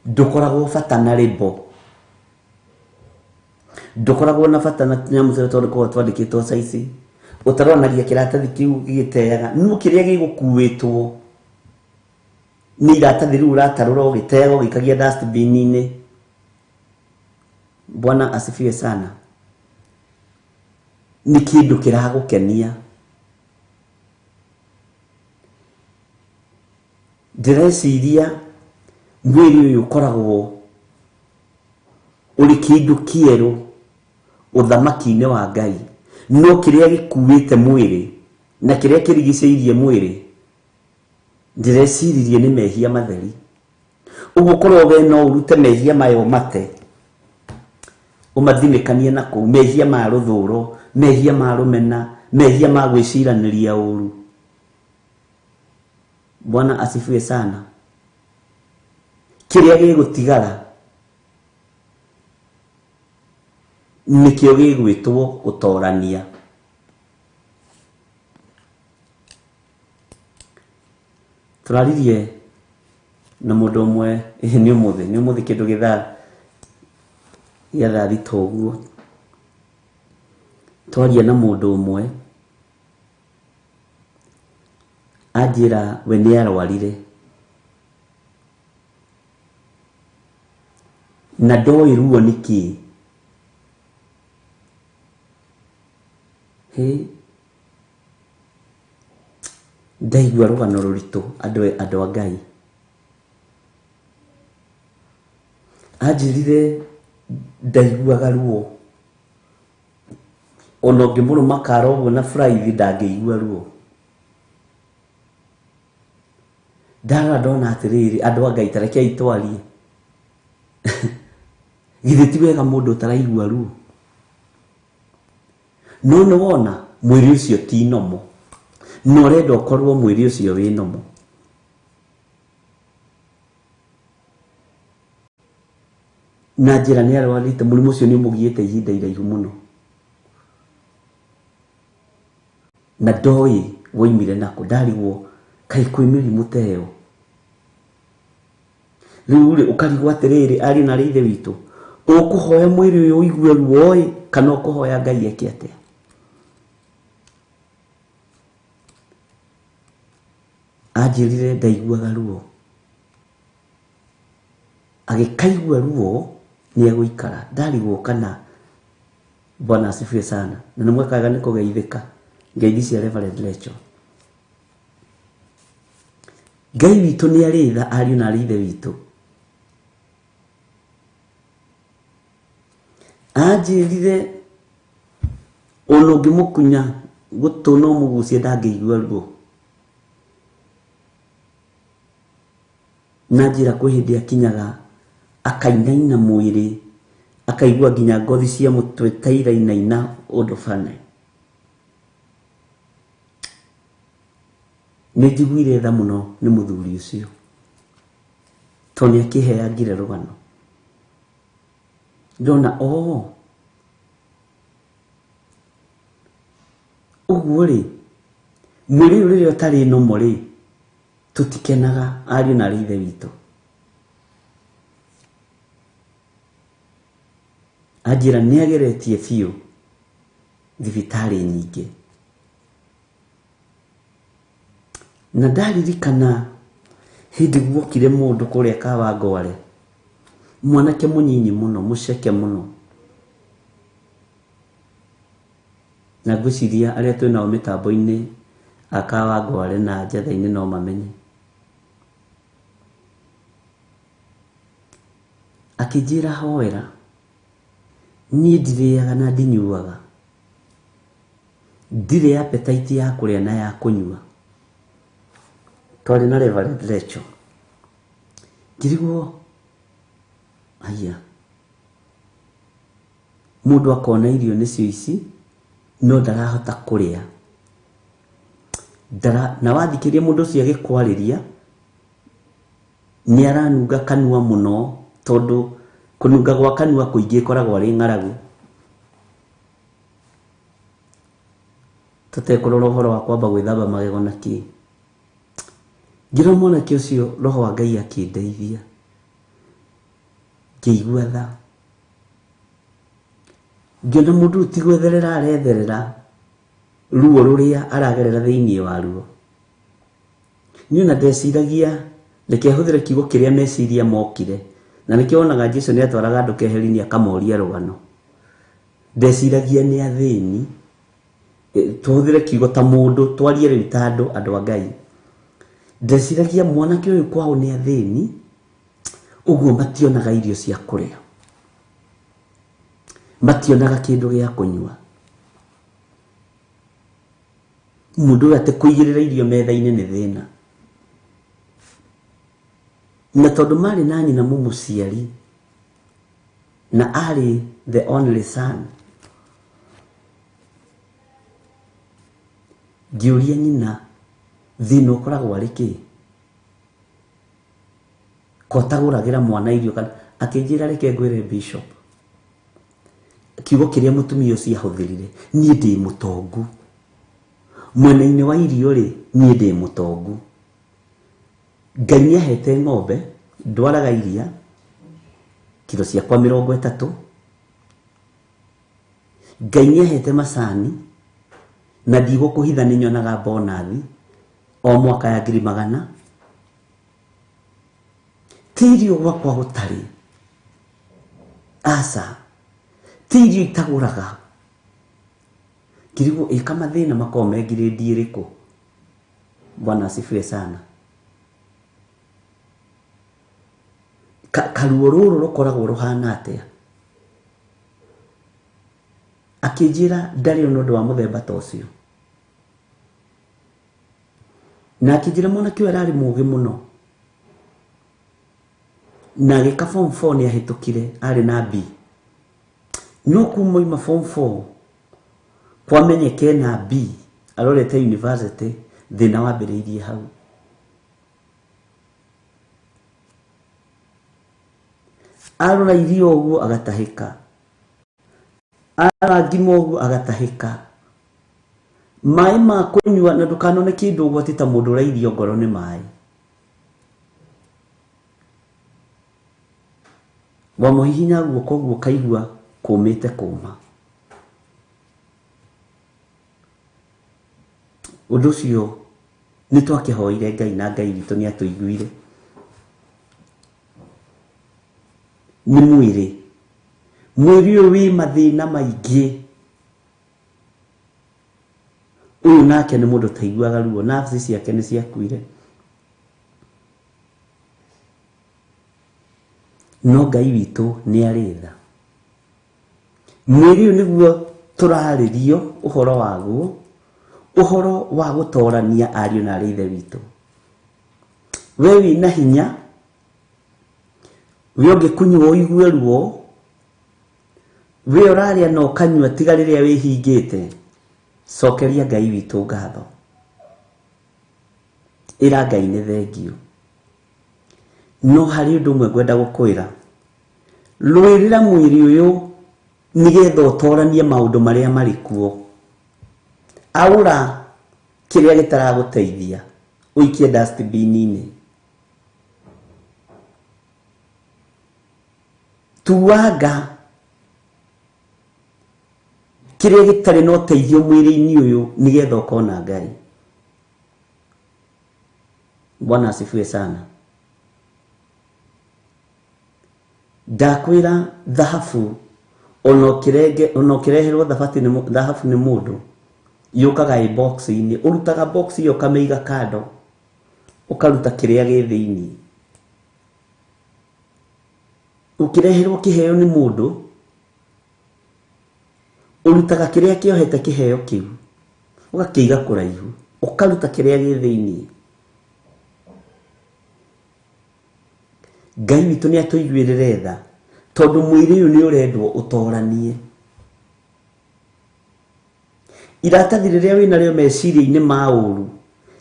A: ndũkoragwo bata na rĩmbo. Ndũkoragwo na bata na nyamũ tũrĩa tondũ tũkoragwo twandĩkĩtwo size. Ũtaronagia kĩratathi kĩu gĩgĩteaga. No kĩrĩa gĩgũkuĩtwo nĩ iratathi rĩu ũratarũra ũgĩteaga ũgĩikagia dustbin-inĩ. Bwana asifiwe sana. Nĩ kĩndũ kĩragũkenia. Ndĩreciria mwĩrĩ ũyũ ũkoragwo ũrĩ kĩndũ kĩerũ ũthamaki-inĩ wa Ngai. No kĩrĩa gĩkuĩte mwĩrĩ na kĩrĩa kĩrigicĩirie mwĩrĩ Ndĩreciririe nĩ mehia matheri. Ũguo korwo we no ũrute mehia maya ũmate, ũmathinĩkanie na kũu, mehia ma rũthũro, mehia ma rũmena, mehia ma gwĩciranĩria ũru. Bwana asifiwe sana. Kĩrĩa gĩgũtigara nĩkĩo gĩgwĩtwo ũtorania. Tũraririe na mũndũ ũmwe, nĩ ũmũthĩ, nĩ ũmũthĩ kĩndũ gĩthaa gĩa thaa thita ũguo. Twaria na mũndũ ũmwe, anjĩra we nĩ arwarire na ndoĩ ruo nĩ kĩĩ. Hĩ, ndaigua rũgano rũritũ andũ a Ngai. Anjĩrire ndaiguaga ruo, ona ũngĩmũrũma kara ũguo na buraithi ndangĩigua ruo. Ndarora ndona atĩrĩrĩ, andũ a Ngai ta rekei twarie. Githĩ ti wega mũndũ ũtaraigua ruo? No nĩ wona mwĩrĩ ũcio ti nomo, na ũrenda ũkorwo mwĩrĩ ũcio wĩ nomo. Na njĩra nĩ arwarĩte mũrimũ ũcio nĩ ũmũgiĩte ihinda iraihu mũno, na ndoĩ woimire nakũ. Ndarigwo kaĩ kwĩ mĩrimũ ta ĩyo. Rĩu rĩ, ũkarigwo atĩrĩrĩ, ariũ na arĩ ithe witũ, ũkũhoya mwĩrĩ ũyũ ũigue ruo ĩ, kana ũkũhoya Ngai eke atĩa? Anjĩrire ndaiguaga ruo, agĩkaigua ruo nĩ egũikara. Ndarigwo kana Bwana asifiwe sana. Na nĩ mwekaga nĩ kũgeithĩka ngeithi cia Reverend Rachel. Ngai witũ nĩ arĩ tha, ariũ na arĩ ithe witũ. Anjĩrire ona ũngĩmũkunya gũtũ no mũgucie ndangĩigua ruo. Na njĩra kwĩ hĩndĩ akinyaga akainaina mwĩrĩ, akaigua nginya ngothi cia mũtwe ta irainaina ũndũ bane. Nĩ njiguire tha mũno nĩ mũthuri ũcio, tondũ nĩ akĩheangire rũgano. Ndona ũguo rĩ, mwĩrĩ ũyũ rĩrĩa ũtarĩ nomo rĩ, tũtikenaga ariũ na arĩ ithe witũ. Anjĩra nĩ ageretie biũ thibitarĩ nyingĩ, na ndaririkana hĩndĩ guokire mũndũ kũrĩa Kawangware, mwanake mũnyinyi mũno, mũceke mũno, na ngwĩciria arĩa twĩnao mĩtambo-inĩ a Kawangware na Njetha-inĩ no mamenye. Akĩnjĩra hoera, niĩ ndirĩaga na ndinyuaga, ndirĩ appetite ya kũrĩa na ya kũnyua. Twarĩ na Reverend Rachel, ngĩrigwo haiya, mũndũ akona irio nĩcio ici no ndarahota kũrĩa. Na wathikĩria mũndũ ũcio agĩkwarĩria nĩ aranunga kanua mũno, tondũ kũnunga gwa kanua kũingĩ ĩkoragwo arĩ ng'aragu. Tũtekũrora ũhoro wa kwamba gwĩthamba magego na kĩ. Ngĩrora mwanake ũcio, roho wa Ngai akĩndeithia, ngĩigua tha. Ngĩona mũndũ ũyũ ti gwetherera aretherera ruo rũrĩa aragerera thĩinĩ wa ruo. Niĩ ona ndeciragia, reke hũthĩre kiugo kĩrĩa meciria mokire, na nĩkĩo wonaga Jesũ nĩ atwaraga andũ keheri-inĩ akamoria rũgano. Ndeciragia nĩ athĩni, tũhũthĩre kiugo ta mũndũ, twarie rĩu ta andũ, andũ a Ngai. Ndeciragia mwanake ũyũ kwao nĩ athĩni, ũguo mationaga irio cia kũrĩa, mationaga kĩndũ gĩa kũnyua. Mũndũ ũyũ atĩ kũigĩrĩra irio metha-inĩ nĩ thĩna. Na tondũ marĩ na nyina mũmũciari na arĩ the only son, ngĩũria nyina thĩna ũkoragwo arĩ kĩ, kotagũragĩra mwana irio kana, akĩnjĩra reke ngwĩre bishop, kiugo kĩrĩa mũtumia ũcio ahũthĩrire, niĩ ndĩ mũtongu mwena-inĩ wa irio rĩ, niĩ ndĩ mũtongu. Ngai nĩahete ng'ombe, ndwaraga iria kiro ciakwa 30. Ngai nĩahete macani na ndigũkũhitha nĩ nyonaga bonathi o mwaka ya 100,000. Ti irio gwakwa gũtarĩ, aca, ti irio itagũraga. Ngirigwo ĩka mathĩna makoragwo me ngirĩndi ĩrĩkũ. Bwana asifiwe sana. Karuo rũrũ rũkoragwo rũhana atĩa? Akĩnjĩra ndarĩ ona ũndũ wa mũthemba ta ũcio. Na akĩnjĩra mwanake ũyũ ararĩ mũũgĩ mũno, na agĩka form 4 nĩ ahĩtũkire, arĩ na B. No kuma oima form 4 kwamenyeke na B arorete university, thĩna wambĩrĩirie hau. Arora irio ũguo agatahĩka, arora ngima ũguo agatahĩka, maĩ ma kũnyua, na ndũkanone kĩndũ ũguo atĩ ta mũndũ ũrairio ngoro nĩ maĩ. Wamũhihinya guoko ũguo ũkaigua kũmĩte kũma. Ũndũ ũcio nĩ twakĩhoire Ngai na Ngai witũ nĩ atũiguire. Nĩ mwĩrĩ, mwĩrĩ ũyũ wĩ mathĩna maingĩ. Ũyũ nake nĩ mũndũ ũtaiguaga ruo, nerves ciake nĩ ciakuire. No Ngai witũ nĩ arĩ tha. Mwĩrĩ ũyũ nĩguo tũrarĩrio ũhoro waguo, ũhoro wa gũtorania ariũ na arĩ ithe witũ. We wĩna hinya, we ũngĩkunyua ũigue ruo, we ũrarĩa na ũkanyua tiga rĩrĩa wĩhingĩte. Cokeria Ngai witũ ngatho, ĩra Ngai nĩ thengio. No harĩ ũndũ ũmwe ngwenda gũkwĩra, rũĩrĩra mwĩrĩ ũyũ nĩgetha ũtoranie maũndũ marĩa marĩ kuo. Aũra kĩrĩa gĩtaragũteithia ũikie dustbin-inĩ. Tuanga kĩrĩa gĩtarĩ na ũteithio mwĩrĩ-inĩ ũyũ nĩgetha ũkona Ngai. Bwana asifiwe sana. Ndakwĩra thahabu ona ũkĩreherwo thahabu nĩ mũndũ, yũkaga ĩ box-inĩ, ũrutaga box ĩyo ũkamĩiga kando, ũkaruta kĩrĩa gĩ thĩinĩ. Ũkĩreherwo kĩheo nĩ mũndũ, ũrutaga kĩrĩa kĩohete kĩheo kĩu, ũgakĩiga kũraihu, ũkaruta kĩrĩa gĩ thĩinĩ. Ngai witũ nĩ atũiguĩrĩre tha, tondũ mwĩrĩ ũyũ nĩ ũrendwo ũtoranie. Iratathi rĩrĩa wĩnarĩo meciria-inĩ ma ũru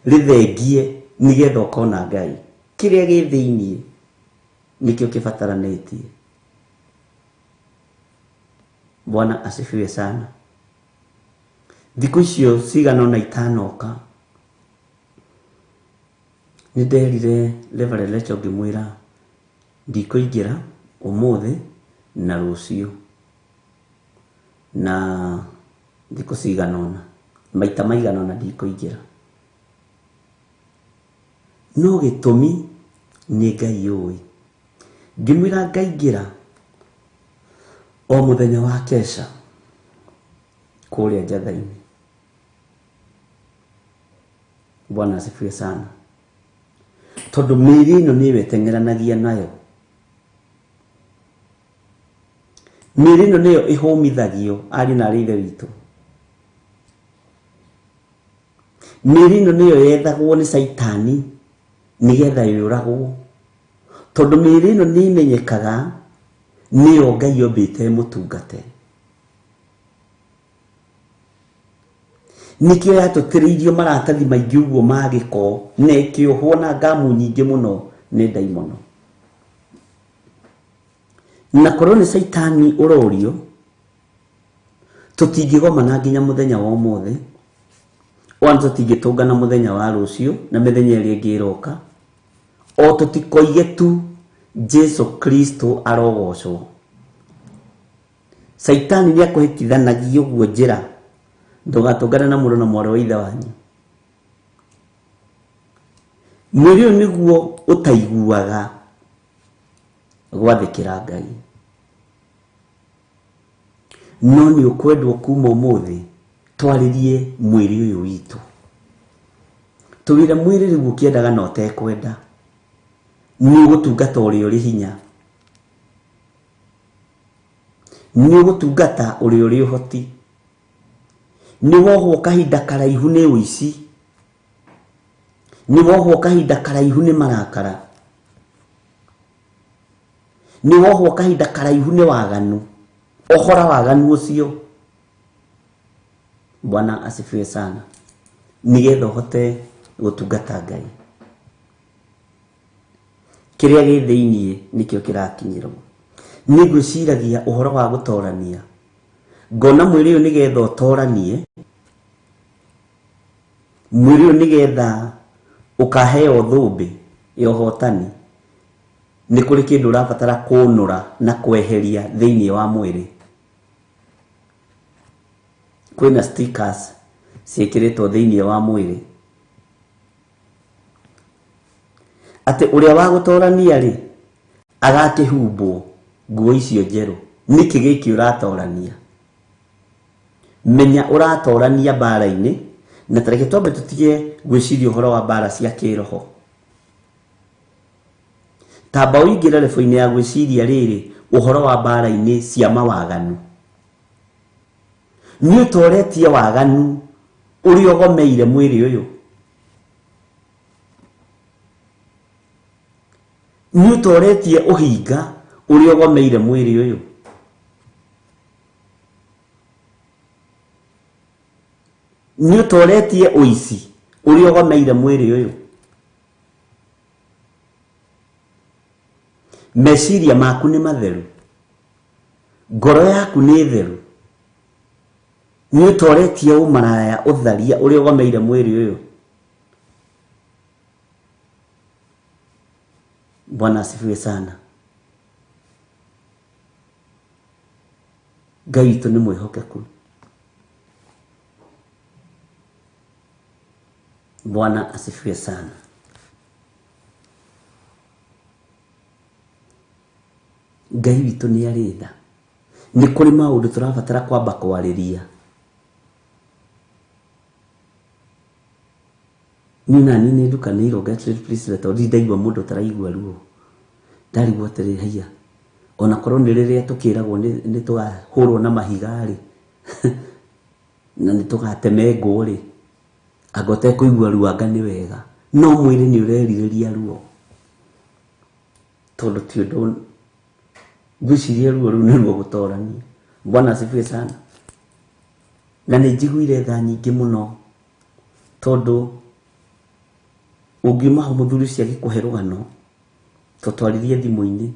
A: rĩthengie nĩgetha ũkona Ngai. Kĩrĩa gĩ thĩinĩ nĩkĩo kĩbataranĩtie. Bwana asifiwe sana. Thikũ icio cigana ũna itanoka, nĩ nderire Reverend Rachel ngĩmwĩra ndikũingĩra ũmũthĩ na rũciũ na thikũ cigana ũna, maita maigana ũna ndikũingĩra. No gĩtũmi nĩ Ngai ũĩ. Ngĩmwĩra ngaingĩra o mũthenya wa kesha kũrĩa Njatha-inĩ. Bwana asifiwe sana. Tondũ mĩĩrĩ ĩno nĩyo ĩteng'eranagia nayo. Mĩĩrĩ ĩno nĩyo ĩhũmithagio ariũ na arĩ ithe witũ. Mĩĩrĩ ĩno nĩyo yethagwo nĩ caitani nĩgetha yũragwo. Tondũ mĩĩrĩ ĩno nĩ imenyekaga nĩyo Ngai ombĩte mũtungate. Nĩkĩo yatũtĩrĩirio maratathi maingĩ ũguo ma gĩko na ĩkĩohwo na ngamu nyingĩ mũno nĩ ndaimono. Na korwo nĩ caitani ũrorio tũtingĩgomana nginya mũthenya wa ũmũthĩ, ona tũtingĩtũngana mũthenya wa rũciũ na mĩthenya ĩrĩa ĩngĩ ĩroka, o tũtikoige tu Jesu Kristo arogocwo. Caitani nĩ akũhĩtithanagia ũguo njĩra ndũgatũngane na mũrũ na mwarĩ wa ithe wanyu. Mwĩrĩ ũyũ nĩguo ũtaiguaga gwathĩkĩra Ngai. No nĩ ũkwendwo kuma ũmũthĩ twarĩrie mwĩrĩ ũyũ witũ. Tũwĩre mwĩrĩ rĩu ũkĩendaga na ũtekwenda. Nĩ ũgũtungata ũrĩa ũrĩ hinya. Nĩ ũgũtungata ũrĩa ũrĩ ũhoti. Nĩ wohwo kahinda karaihu nĩ ũici. Nĩ wohwo kahinda karaihu nĩ marakara. Nĩ wohwo kahinda karaihu nĩ waganu. Ohora waganu ũcio. Bwana asifiwe sana. Nĩgetha ũhote gũtungata Ngai. Kĩrĩa gĩ thĩiniĩ nĩkĩo kĩrakinyĩrwo. Nĩ ngwĩciragia ũhoro wa gũtorania. Ngona mwĩrĩ ũyũ nĩgetha ũtoranie, mwĩrĩ ũyũ nĩgetha ũkaheo thũmbĩ ya ũhotani, nĩ kũrĩ kĩndũ ũrabatara kũnũra na kweheria thĩiniĩ wa mwĩrĩ. Kwĩna stickers ciĩkĩrĩtwo thĩiniĩ wa mwĩrĩ. Atĩ ũrĩa wa gũtorania rĩ, agakĩhumbwo nguo icio njerũ. Nĩkĩ gĩkĩ ũratorania? Menya ũratorania mbara-inĩ, na tareke twambe tũtige gwĩciria ũhoro wa mbara cia kĩroho. Tamba ũingĩre rebo-inĩ ya gwĩciria rĩrĩ ũhoro wa mbara-inĩ cia mawaganu. Nĩ ũtoretie waganu ũrĩa ũgomeire mwĩrĩ ũyũ. Nĩ ũtoretie ũhinga ũrĩa ũgomeire mwĩrĩ ũyũ. Nĩ ũtoretie ũici ũrĩa ũgomeire mwĩrĩ ũyũ. Meciria maku nĩ matheru. Ngoro yaku nĩ theru. Nĩ ũtoretie ũmaraya ũtharia ũrĩa ũgomeire mwĩrĩ ũyũ. Bwana asifiwe sana. Ngai witũ nĩ mwĩhokeku. Bwana asifiwe sana. Ngai witũ nĩ arĩ tha. Nĩ kũrĩ maũndũ tũrabatara kwamba kwarĩria. Niĩ nani nĩ ndukanĩirwo Gertrude Priscilla tondũ ndirĩ ndaigua mũndũ ũtaraigua ruo. Ndarigwo atĩrĩ haiya, ona korwo nĩ rĩrĩa tũkĩragwo nĩ tũkahũrwo na mahiga rĩ, na nĩ tũgatemengwo rĩ, anga ũtekũigua ruo anga nĩ wega. No mwĩrĩ nĩ ũrerirĩria ruo. Tondũ ti ũndũ ngwĩciria ruo rũu nĩruo gũtorania. Bwana asifiwe sana. Na nĩ njiguire tha nyingĩ mũno tondũ ũngiuma hau mũthuri ũcio agĩkũhe rũgano tũtwaririe thimũ-inĩ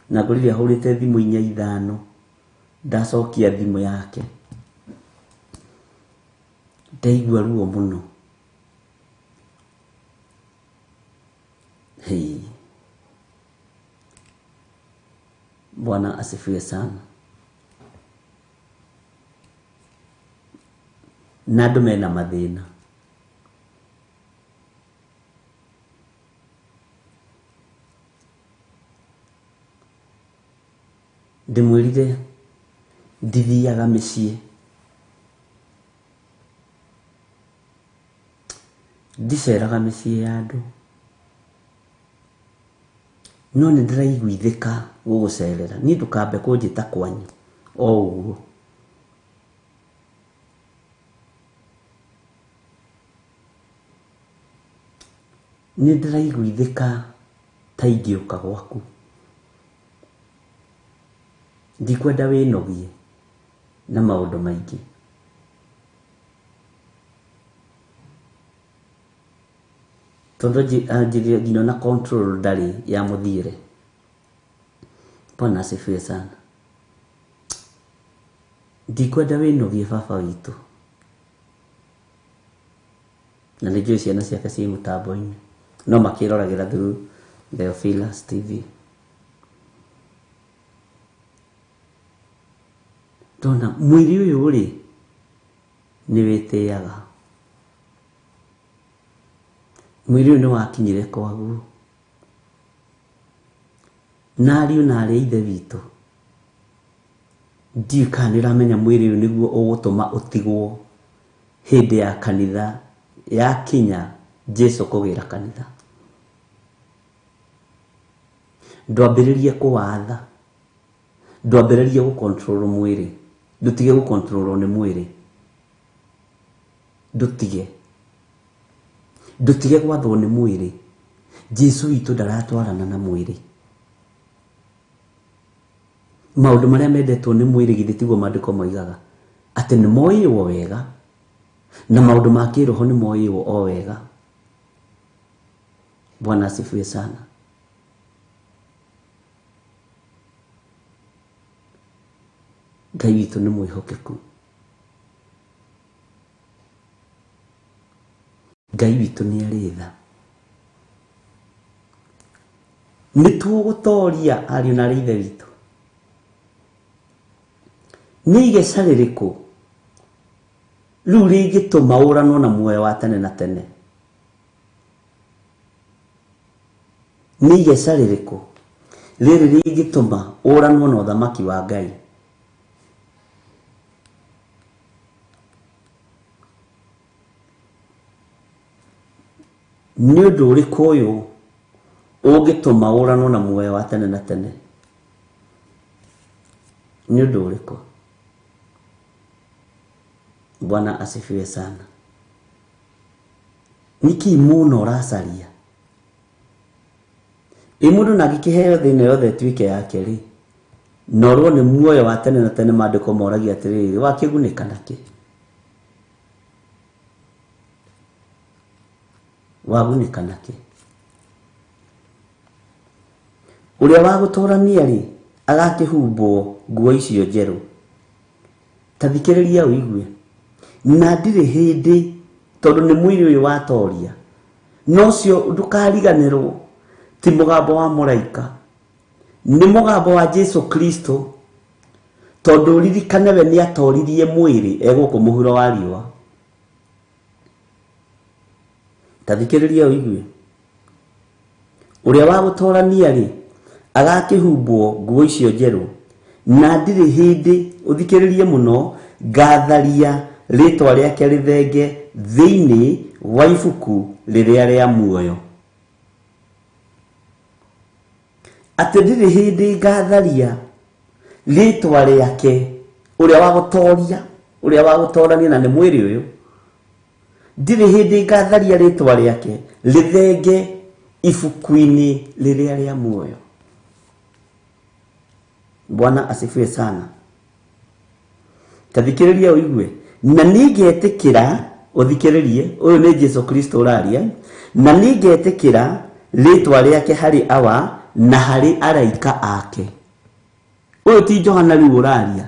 A: na ngorire ahũrĩte thimũ inya ithano ndacokia thimũ yake. Ndaigua ruo mũno. Hey. Bwana asifiwe sana. Na andũ mena mathĩna. Ndĩmwĩrire ndithiaga mĩciĩ. Ndiceraga mĩciĩ ya andũ. No nĩ ndĩraiguithĩka gũgũcerera. Niĩ ndũkambe kũnjĩta kwanyu o ũguo. Nĩ ndĩraiguithĩka ta Ta ingĩũka gwaku. Ndikwenda wĩnogie na maũndũ maingĩ. Tondũ anjĩrire nginya na control ndarĩ ya mũthiĩre. Bwana asifiwe sana. Ndikwenda wĩnogie baba witũ. Na nĩ njũĩ ciana ciake ciĩ mũtambo-inĩ. No makĩroragĩra through Theophilus TV. Ndona mwĩrĩ ũyũ rĩ nĩ wĩtĩaga. Mwĩrĩ ũyũ nĩ wakinyire kwaguo. Na ariũ na arĩ a ithe witũ, ndiũĩ kana nĩ ũramenya mwĩrĩ ũyũ nĩguo ũgũtũma ũtigwo hĩndĩ ya kanitha yakinya Jesu kũgĩra kanitha. Ndwambĩrĩrie kũwatha, ndwambĩrĩrie gũ-control mwĩrĩ, ndũtige gũ-control nĩ mwĩrĩ, ndũtige, ndũtige gwathwo nĩ mwĩrĩ. Jesu witũ ndaratwarana na mwĩrĩ. Maũndũ marĩa mendetwo nĩ mwĩrĩ githĩ tiguo maandĩko moigaga atĩ nĩ moĩrwo wega, na maũndũ ma kĩroho nĩ moĩrwo o wega. Bwana asifiwe sana. Ngai witũ nĩ mwĩhokeku. Ngai witũ nĩ arĩ tha. Nĩ tũgũtoria ariũ na arĩ ithe witũ. Nĩ igeca rĩrĩkũ rĩu rĩngĩtũma ũranwo na muoyo wa tene na tene? Nĩ igeca rĩrĩkũ rĩrĩ rĩngĩtũma ũranwo na ũthamaki wa Ngai? Nĩ ũndũ ũrĩkũ ũyũ ũngĩtũma ũranwo na muoyo wa tene na tene? Nĩ ũndũ ũrĩkũ? Bwana asifiwe sana. Nĩkĩ mũno ũracaria? Ĩ mũndũ na angĩkĩheo thĩ ĩno yothe ĩtuĩke yake rĩ, na ũrwo nĩ muoyo wa tene na tene, maandĩko moragia atĩrĩrĩ, wakĩgunĩka nakĩ? Wagunĩka nakĩ? Ũrĩa wa gũtũrania rĩ, agakĩhumbwo nguo icio njerũ. Ta thikĩrĩria ũigue. Na ndirĩ hĩndĩ, tondũ nĩ mwĩrĩ ũyũ watoria, no ũcio ndũkariganĩrwo ti mũgambo wa mũraika, nĩ mũgambo wa Jesu Kristo, tondũ ririkane we nĩ atoririe mwĩrĩ egũkũ mũhuro wa riũa. Ta thikĩrĩria ũigue. Ũrĩa wa gũtorania rĩ, agakĩhumbwo nguo icio njerũ. Na ndirĩ hĩndĩ, ũthikĩrĩrie mũno, ngatharia rĩtwa rĩake rĩthenge thĩinĩ wa ibuku rĩrĩa rĩa muoyo. Atĩ ndirĩ hĩndĩ ngatharia rĩtwa rĩake, ũrĩa wa gũtoria, ũrĩa wa gũtorania na nĩ mwĩrĩ ũyũ, ndirĩ hĩndĩ ngatharia rĩtwa rĩake rĩthenge ibuku-inĩ rĩrĩa rĩa muoyo. Bwana asifiwe sana. Ta thikĩrĩria ũigue. Na nĩngetĩkĩra, ũthikĩrĩrie, ũyũ nĩ Jesu Kristo ũraria, na nĩngetĩkĩra rĩtwa rĩake harĩ awa na harĩ araika ake. Ũyũ ti Johana rĩu ũraria.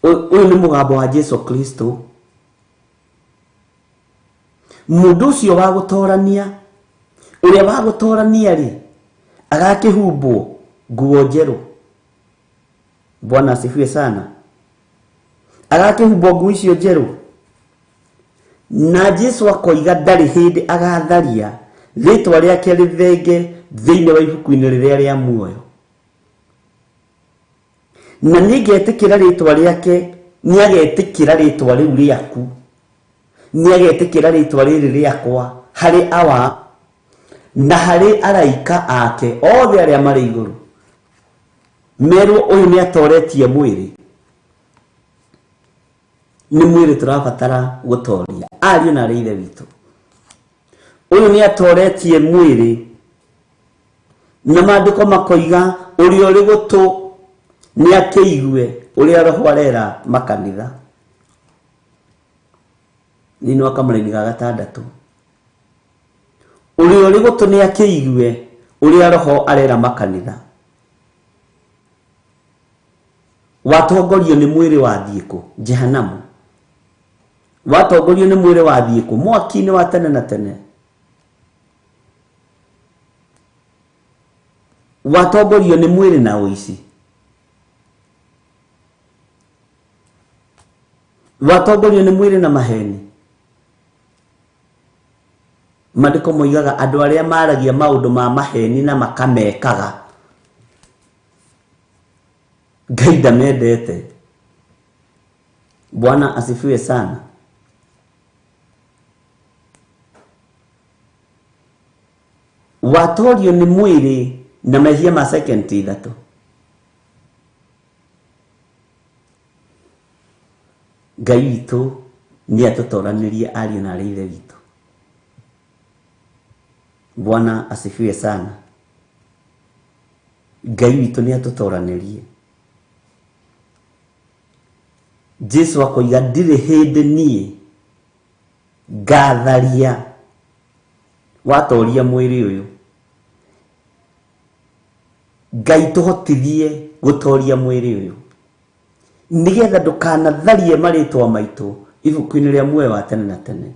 A: Ũyũ nĩ mũgambo wa Jesu Kristo. Mũndũ ũcio wa gũtorania, ũrĩa wa gũtorania rĩ, agakĩhumbwo nguo njerũ. Bwana asifiwe sana. Agakĩhumbwo nguo icio njerũ. Na Jesu akoiga ndarĩ hĩndĩ agatharia rĩtwa rĩake rĩthenge thĩinĩ wa ibuku-inĩ rĩrĩa rĩa muoyo. Na nĩngetĩkĩra rĩtwa rĩake, nĩagetĩkĩra rĩtwa rĩu rĩaku, nĩagetĩkĩra rĩtwa rĩrĩ rĩakwa harĩ awa na harĩ araika ake othe arĩa marĩ igũrũ. Merwo ũyũ nĩatoretie mwĩrĩ. Nĩ mwĩrĩ tũrabatara gũtoria ariũ na arĩ ithe witũ. Ũyũ nĩ atoretie mwĩrĩ. Na maandĩko makoiga ũrĩa ũrĩ gũtũ nĩ akĩigue ũrĩa roho arera makanitha. Thĩinĩ wa kamũraini ga gatandatũ. Ũrĩa ũrĩ gũtũ nĩ akĩigue ũrĩa roho arera makanitha. Watongorio nĩ mwĩrĩ wathiĩ kũ? Jehanamu. Watongorio nĩ mwĩrĩ wathiĩ kũ? Mwaki-inĩ wa tene na tene. Watongorio nĩ mwĩrĩ na ũici. Watongorio nĩ mwĩrĩ na maheni. Maandĩko moigaga andũ arĩa maragia maũndũ ma maheni na makamekaga, Ngai ndamendete. Bwana asifiwe sana. Watorio nĩ mwĩrĩ na mehia ma second ithatũ. Ngai witũ nĩ atũtoranĩrie ariũ na arĩ ithe witũ. Bwana asifiwe sana. Ngai witũ nĩ atũtoranĩrie. Jesu akoiga ndirĩ hĩndĩ niĩ ngatharia watoria mwĩrĩ ũyũ. Ngai tũhotithie gũtoria mwĩrĩ ũyũ nĩgetha ndũkanatharie marĩtwa maitũ ibuku-inĩ rĩa muoyo wa tene na tene.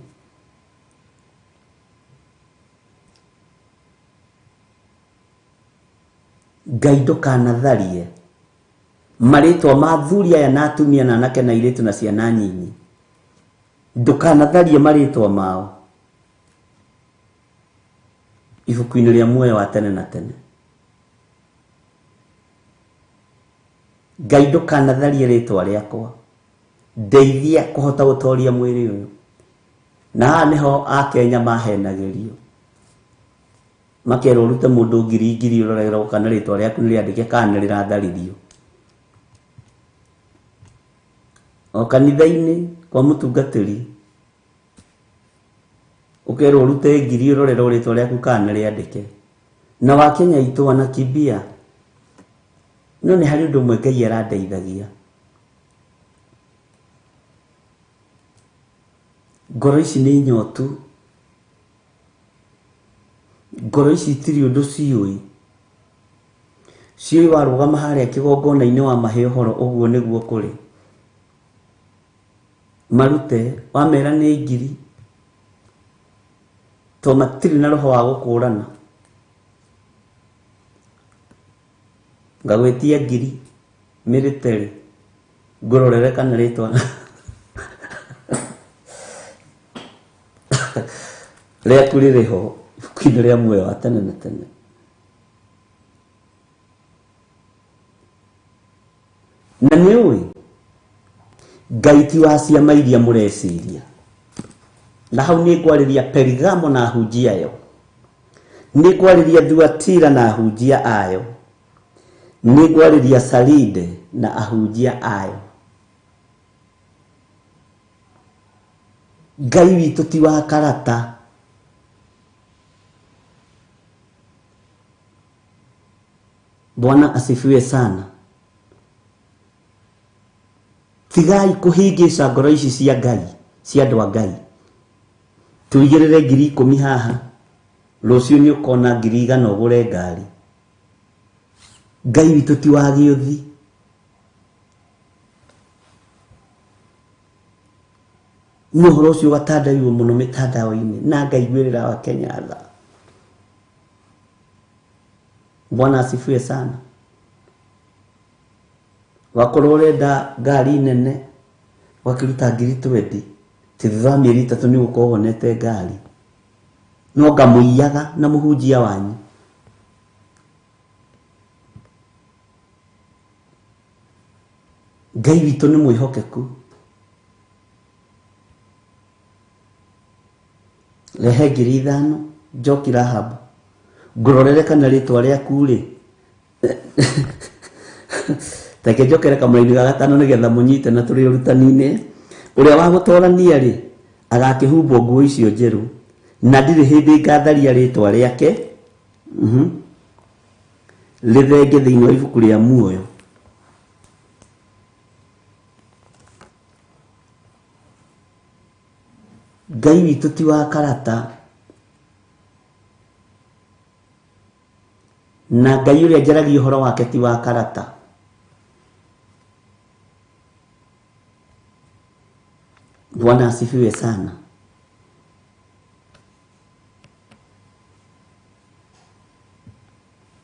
A: Ngai ndũkanatharie marĩtwa ma athuri aya na atumia na anake na airĩtu na ciana nyinyi. Ndũkanatharie marĩtwa mao ibuku-inĩ rĩa muoyo wa tene na tene. Ngai ndũkanatharie rĩtwa rĩakwa, ndeithia kũhota gũtoria mwĩrĩ ũyũ. Na haha nĩho akenya mahenagĩrio, makerwo ũrute mũndũ ngiri ngiri ũrorerwo kana rĩtwa rĩaku nĩ rĩandĩke kana nĩ rĩratharirio. O kanitha-inĩ kwa mũtungatĩri ũkerwo ũrute ngiri ũrorerwo rĩtwa rĩaku kana nĩ rĩandĩke. Na wakenya aitũ wanakimbia. No nĩ harĩ ũndũ ũmwe Ngai arandeithagia. Ngoro ici nĩ nyotu, ngoro ici itirĩ ũndũ ciũĩ. Ciũĩ warũgama harĩa kĩgongona-inĩ wamahe ũhoro ũguo nĩguo kũrĩ. Marute wamera nĩ ngiri, to matirĩ na roho wa gũkũrana. Ngagwĩtia ngiri mĩrĩte rĩ, ngũrorere kana rĩtwa rĩaku rĩrĩ ho ibuku-inĩ rĩa muoyo wa tene na tene. Na nĩ ũĩ Ngai ti wa ciama iria mũreciria. Na hau nĩ ngwarĩria Perigamo na ahunjia ayo, nĩ ngwarĩria Thuatira na ahunjia ayo, nĩ ngwarĩria Saride na ahunjia ayo. Ngai witũ ti wa karata. Bwana asifiwe sana. Tigai kũhĩngĩca ngoro ici cia Ngai, cia andũ a Ngai. Tũigĩrĩre 10,000 haha, rũciũ nĩ ũkona 100,000 ũgũre ngari. Ngai witũ ti wa gĩũthi. Nĩ ũhoro ũcio ũgatandaiwo mũno mĩtandao-inĩ na ngaiguĩrĩra Wakenya tha. Bwana asifiwe sana. Wakorwo ũrenda ngari nene ũgakĩruta 20,000, ti thutha wa mĩeri 3 nĩ ũgũkorwo wonete ngari. No ngamũiyaga na mũhunjia wanyu. Ngai witũ nĩ mwĩhokeku. Rehe 5,000 njoki Rahabu, ngũrorere kana rĩtwa rĩaku rĩ. Reke njokere kamũraini ga gatano nĩgetha mũnyite na tũrĩ ũrutani-inĩ. Ũrĩa wa gũtorania rĩ, agakĩhumbwo nguo icio njerũ, Na ndirĩ hĩndĩ ngatharia rĩtwa rĩake rĩthenge thĩinĩ wa ibuku rĩa muoyo. Ngai witũ ti wa karata na Ngai ũrĩa njaragia ũhoro wake ti wa karata. Bwana asifiwe sana.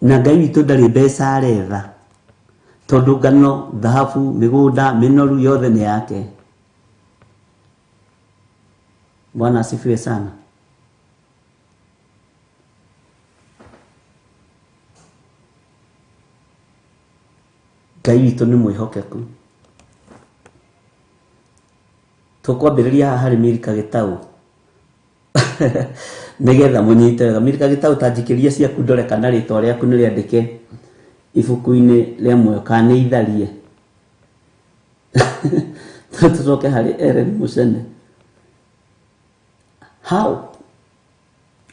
A: Na Ngai witũ ndarĩ mbeca aretha tondũ ngano, thahabu, mĩgũnda, mĩnoru yothe nĩ yake. Bwana asifiwe sana. Ngai witũ nĩ mwĩhokeku. Tũkwambĩrĩria haha harĩ Milka Gĩtaũ nĩgetha mũnyite wega. Milka Gĩtaũ, ta njikĩria ciaku ndore kana rĩtwa rĩaku nĩ rĩandĩke ibuku-inĩ rĩa muoyo kana nĩ itharie. Tũcoke harĩ Ellen Mucene. How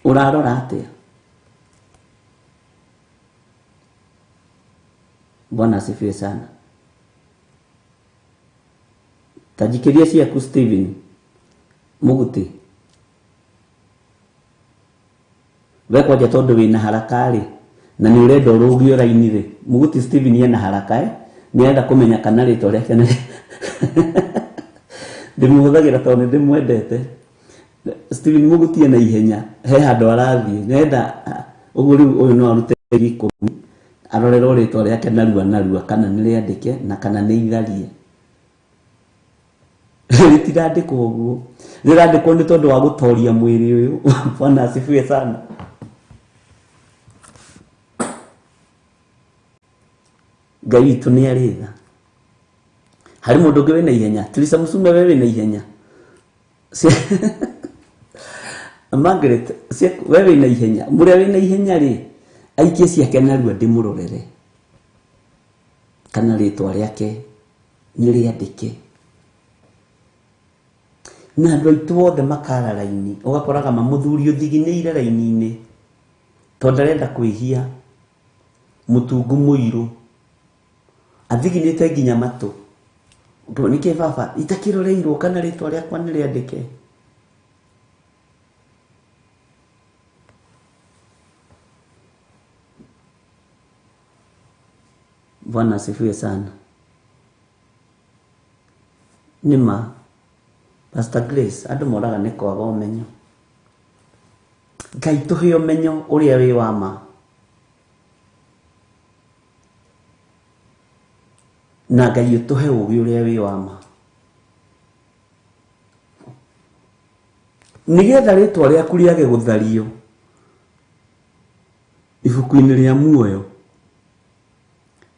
A: ũrarora atĩa? Bwana asifiwe sana. Tajikĩria ciaku Stephen Muguti. We kwanja tondũ wĩna haraka rĩ na nĩ ũrenda ũrũgio raini rĩ, Muguti Stephen ena haraka nĩ arenda kũmenya kana rĩtwa rĩake nĩ ndĩmũhũthagĩra tondũ nĩ ndĩmwendete. Stephen Muguti ena ihenya, he handũ arathiĩ nĩenda ũguo rĩu ũyũ no arute 10,000 arorerwo rĩtwa rĩake narua narua kana nĩ rĩandĩke na kana nĩ itharie. Rĩtirandĩkwo ũguo, rĩrandĩkwo nĩ tondũ wa gũtoria mwĩrĩ ũyũ. Bwana asifiwe sana. Ngai witũ nĩ arĩ tha. Harĩ mũndũ ũngĩ wĩna ihenya? Teresa Musume, we wĩna ihenya? Margaret, we wĩna ihenya? Mũrĩa wĩna ihenya rĩ aikie ciake narua ndĩmũrorere kana rĩtwa rĩake nĩ rĩandĩke. Na andũ aitũ othe makara raini, ũgakoraga mamũthuri ũthiginĩire raini-inĩ tondũ ndarenda kwĩhia. Mũtungu mũirũ athiginĩte nginya matũ. Nĩkĩ baba itakĩroreirwo kana rĩtwa rĩakwa nĩ rĩandĩke? Bwana asifiwe sana. Nĩma Pastor Grace, andũ moraga nĩ kwaga ũmenyo. Ngai tũhe ũmenyo ũrĩa wĩ wa ma. Na Ngai ũtũhe ũũgĩ ũrĩa wĩ wa ma. Nĩgetha rĩtwa rĩaku rĩage gũthario ibuku-inĩ rĩa muoyo,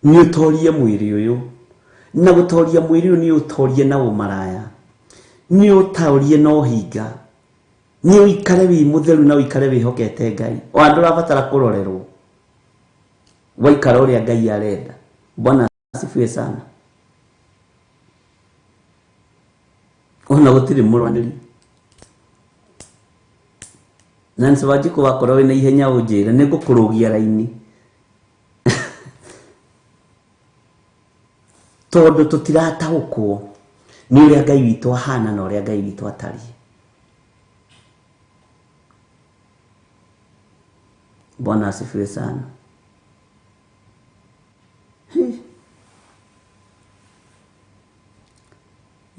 A: nĩ ũtorie mwĩrĩ ũyũ. Na gũtoria mwĩrĩ ũyũ nĩ ũtorie na ũmaraya, nĩ ũtorie na ũhinga, nĩ ũikare wĩ mũtheru na ũikare wĩhokete Ngai. O andũ ũrabatara kũrorerwo waikara ũrĩa Ngai arenda. Bwana asifiwe sana. Ona gũtirĩ mũrũanĩri. Nancy Wanjikũ, wakorwo wĩna ihenya ũnjĩre nĩ ngũkũrũgia raini tondũ tũtirataũkwo nĩ ũrĩa Ngai witũ ahana na ũrĩa Ngai witũ atariĩ. Bwana asifiwe sana.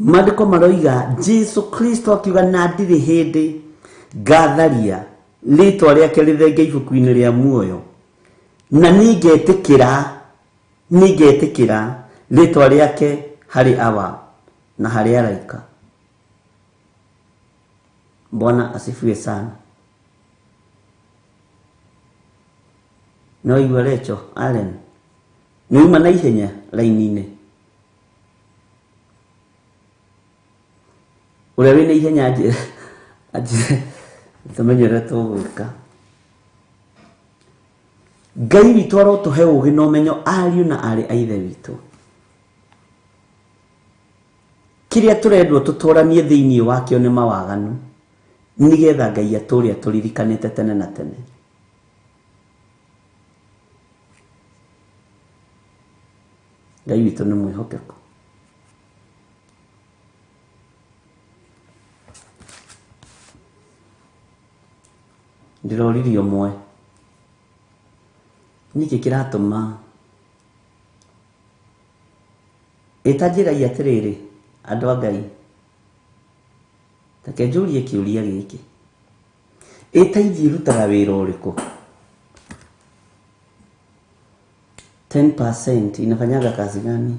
A: Maandĩko maroiga Jesu Kristo akiuga na ndirĩ hĩndĩ ngatharia rĩtwa rĩake rĩthenge ibuku-inĩ rĩa muoyo, na nĩngetĩkĩra rĩtwa rĩake harĩ Awa na harĩ araika. Bwana asifiwe sana. No igua Rachel Allen nĩ uma na ihenya raini-inĩ. Ũrĩa wĩna ihenya anjĩre tũmenye ũrĩa tũgwĩka. Ngai witũ arotũhe ũũgĩ na ũmenyo ariũ na aarĩ a Ithe witũ. Kĩrĩa tũrendwo tũtũranie thĩinĩ wakĩo nĩ mawaganu. Nĩgetha Ngai atũũre atũririkanĩte tene na tene. Ngai witũ nĩ mwĩhokeku. Ndĩroririe ũmwe. Nĩkĩ kĩratũma ĩtanjĩrai atĩrĩrĩ andũ a Ngai, reke njũrie kĩũria gĩkĩ, ĩtaithi ĩrutaga wĩra ũrĩkũ? 10% inafanyaga kazi gani?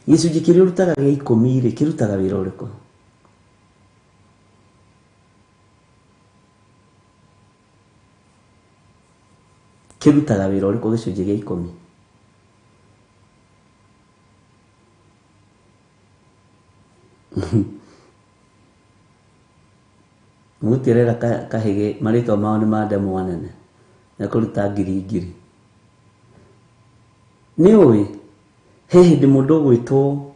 A: Gĩcunjĩ kĩrĩa ũrutaga gĩa ikũmi rĩ, kĩrutaga wĩra ũrĩkũ? Kĩrutaga wĩra ũrĩkũ gĩcunjĩ gĩa ikũmi? Mũtirera kahĩgĩ marĩtwa mao nĩ ma ndemwa nene na kũruta ngiri ngiri. Nĩ ũĩ he hĩndĩ mũndũ ũgwĩtwo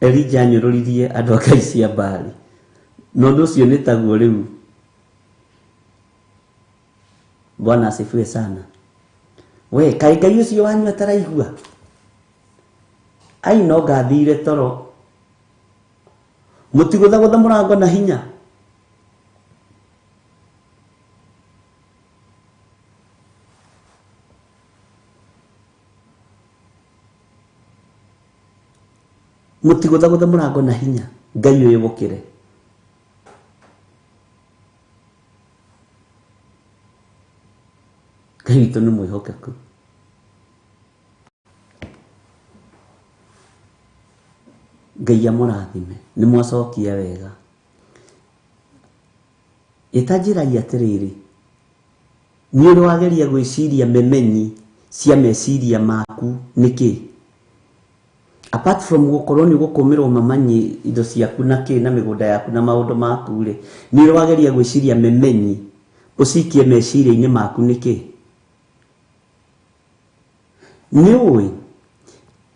A: Elija anyũrũririe andũ a ngai cia Baali, na ũndũ ũcio nĩ taguo rĩu. Bwana asifiwe sana. We kaĩ Ngai ũcio wanyu ataraigua? Ai no ngathire toro. Mũtigũthagũtha mũrango na hinya. Mũtigũthagũtha mũrango na hinya. Ngai ũyũ wokĩre. Ngai witũ nĩ mwĩhokeku. Ngai amũrathime. Nĩ mwacokia wega. Ĩtanjĩrai atĩrĩrĩ, nĩ ũrĩ wageria gwĩciria memenyi cia meciria maku nĩkĩ? Apart from gũkorwo nĩ ũgũkũmĩrwo mamanyi indo ciaku na kĩ na mĩgũnda yaku na maũndũ maku rĩ, nĩ ũrĩ wageria gwĩciria memenyi ũcikie meciria-inĩ maku nĩkĩ? Nĩ ũĩ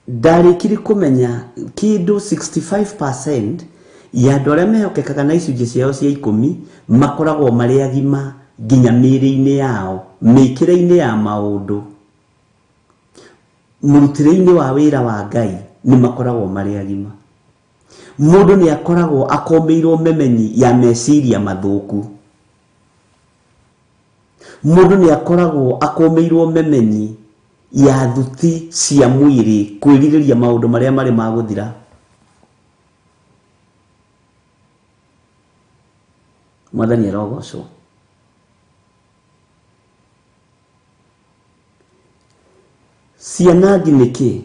A: ndarĩkirie kũmenya kĩndũ 65% ya andũ arĩa mehokekaga na icunjĩ ciao cia ikũmi makoragwo marĩ agima nginya mĩĩrĩ-inĩ yao, mĩkĩre-inĩ ya maũndũ, mũrutĩre-inĩ wa wĩra wa Ngai nĩ makoragwo marĩ agima. Mũndũ nĩ akoragwo akomĩirwo memenyi ya meciria mathũku. Mũndũ nĩ akoragwo akomĩirwo memenyi ya thuti cia mwĩrĩ kwĩrirĩria maũndũ marĩa marĩ ma gũthira. Mwathani arogocwo. Cianangi nĩ kĩ?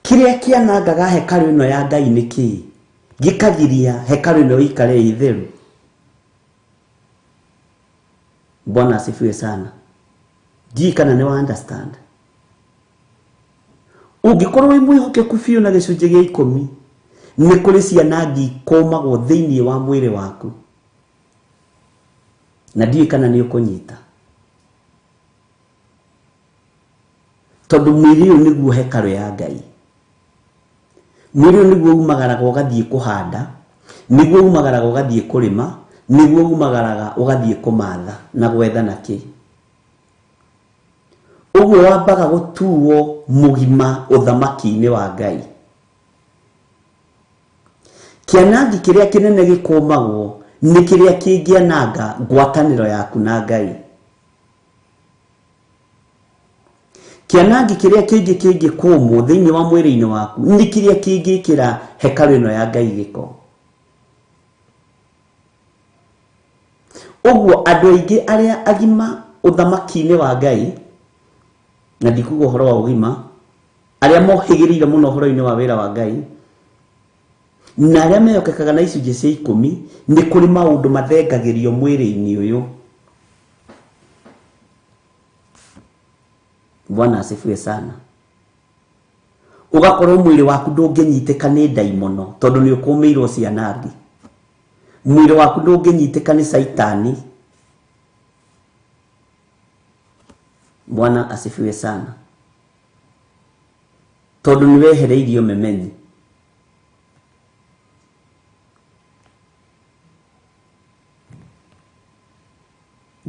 A: Kĩrĩa kĩanangaga hekarũ ĩno ya Ngai nĩ kĩ? Gĩkagiria hekarũ ĩno ĩikare ĩ theru. Bwana asifiwe sana. Ndiũĩ kana nĩ wa understand. Ũngĩkorwo wĩ mwĩhokeku biũ na gĩcunjĩ gĩa ikũmi, nĩ kũrĩ cianangi ikũmagwo thĩinĩ wa mwĩrĩ waku. Na ndiũĩ kana nĩ ũkũnyita. Tondũ mwĩrĩ ũyũ nĩguo hekarũ ya Ngai. Mwĩrĩ ũyũ nĩguo umagaraga ũgathiĩ kũhanda, nĩguo umagaraga ũgathiĩ kũrĩma, nĩguo umagaraga ũgathiĩ kũmatha na gwetha na kĩ. Ũguo wambaga gũtuo mũgima ũthamaki-inĩ wa Ngai. Kĩanangi kĩrĩa kĩnene gĩkũmagwo nĩ kĩrĩa kĩngĩananga ngwatanĩro yaku na Ngai. Kĩanangi kĩrĩa kĩngĩ kĩngĩkũmwo thĩinĩ wa mwĩrĩ-inĩ waku nĩ kĩrĩa kĩngĩkĩra hekarũ ĩno ya Ngai gĩko. Ũguo andũ aingĩ arĩa agima ũthamaki-inĩ wa Ngai, na ndikuga ũhoro wa ũgima, arĩa mohĩgĩrĩire mũno ũhoro-inĩ wa wĩra wa Ngai, na arĩa mehokekaga na icunjĩ cia ikũmi, nĩ kũrĩ maũndũ mathengagĩrio mwĩrĩ-inĩ ũyũ. Bwana asifiwe sana. Ũgakorwo mwĩrĩ waku ndũngĩnyitĩka nĩ ndaimono tondũ nĩ ũkũmĩirwo cianangi. Mwĩrĩ waku ndũngĩnyitĩka nĩ caitani. Bwana asifiwe sana. Tondũ nĩ wehereirio memenyi.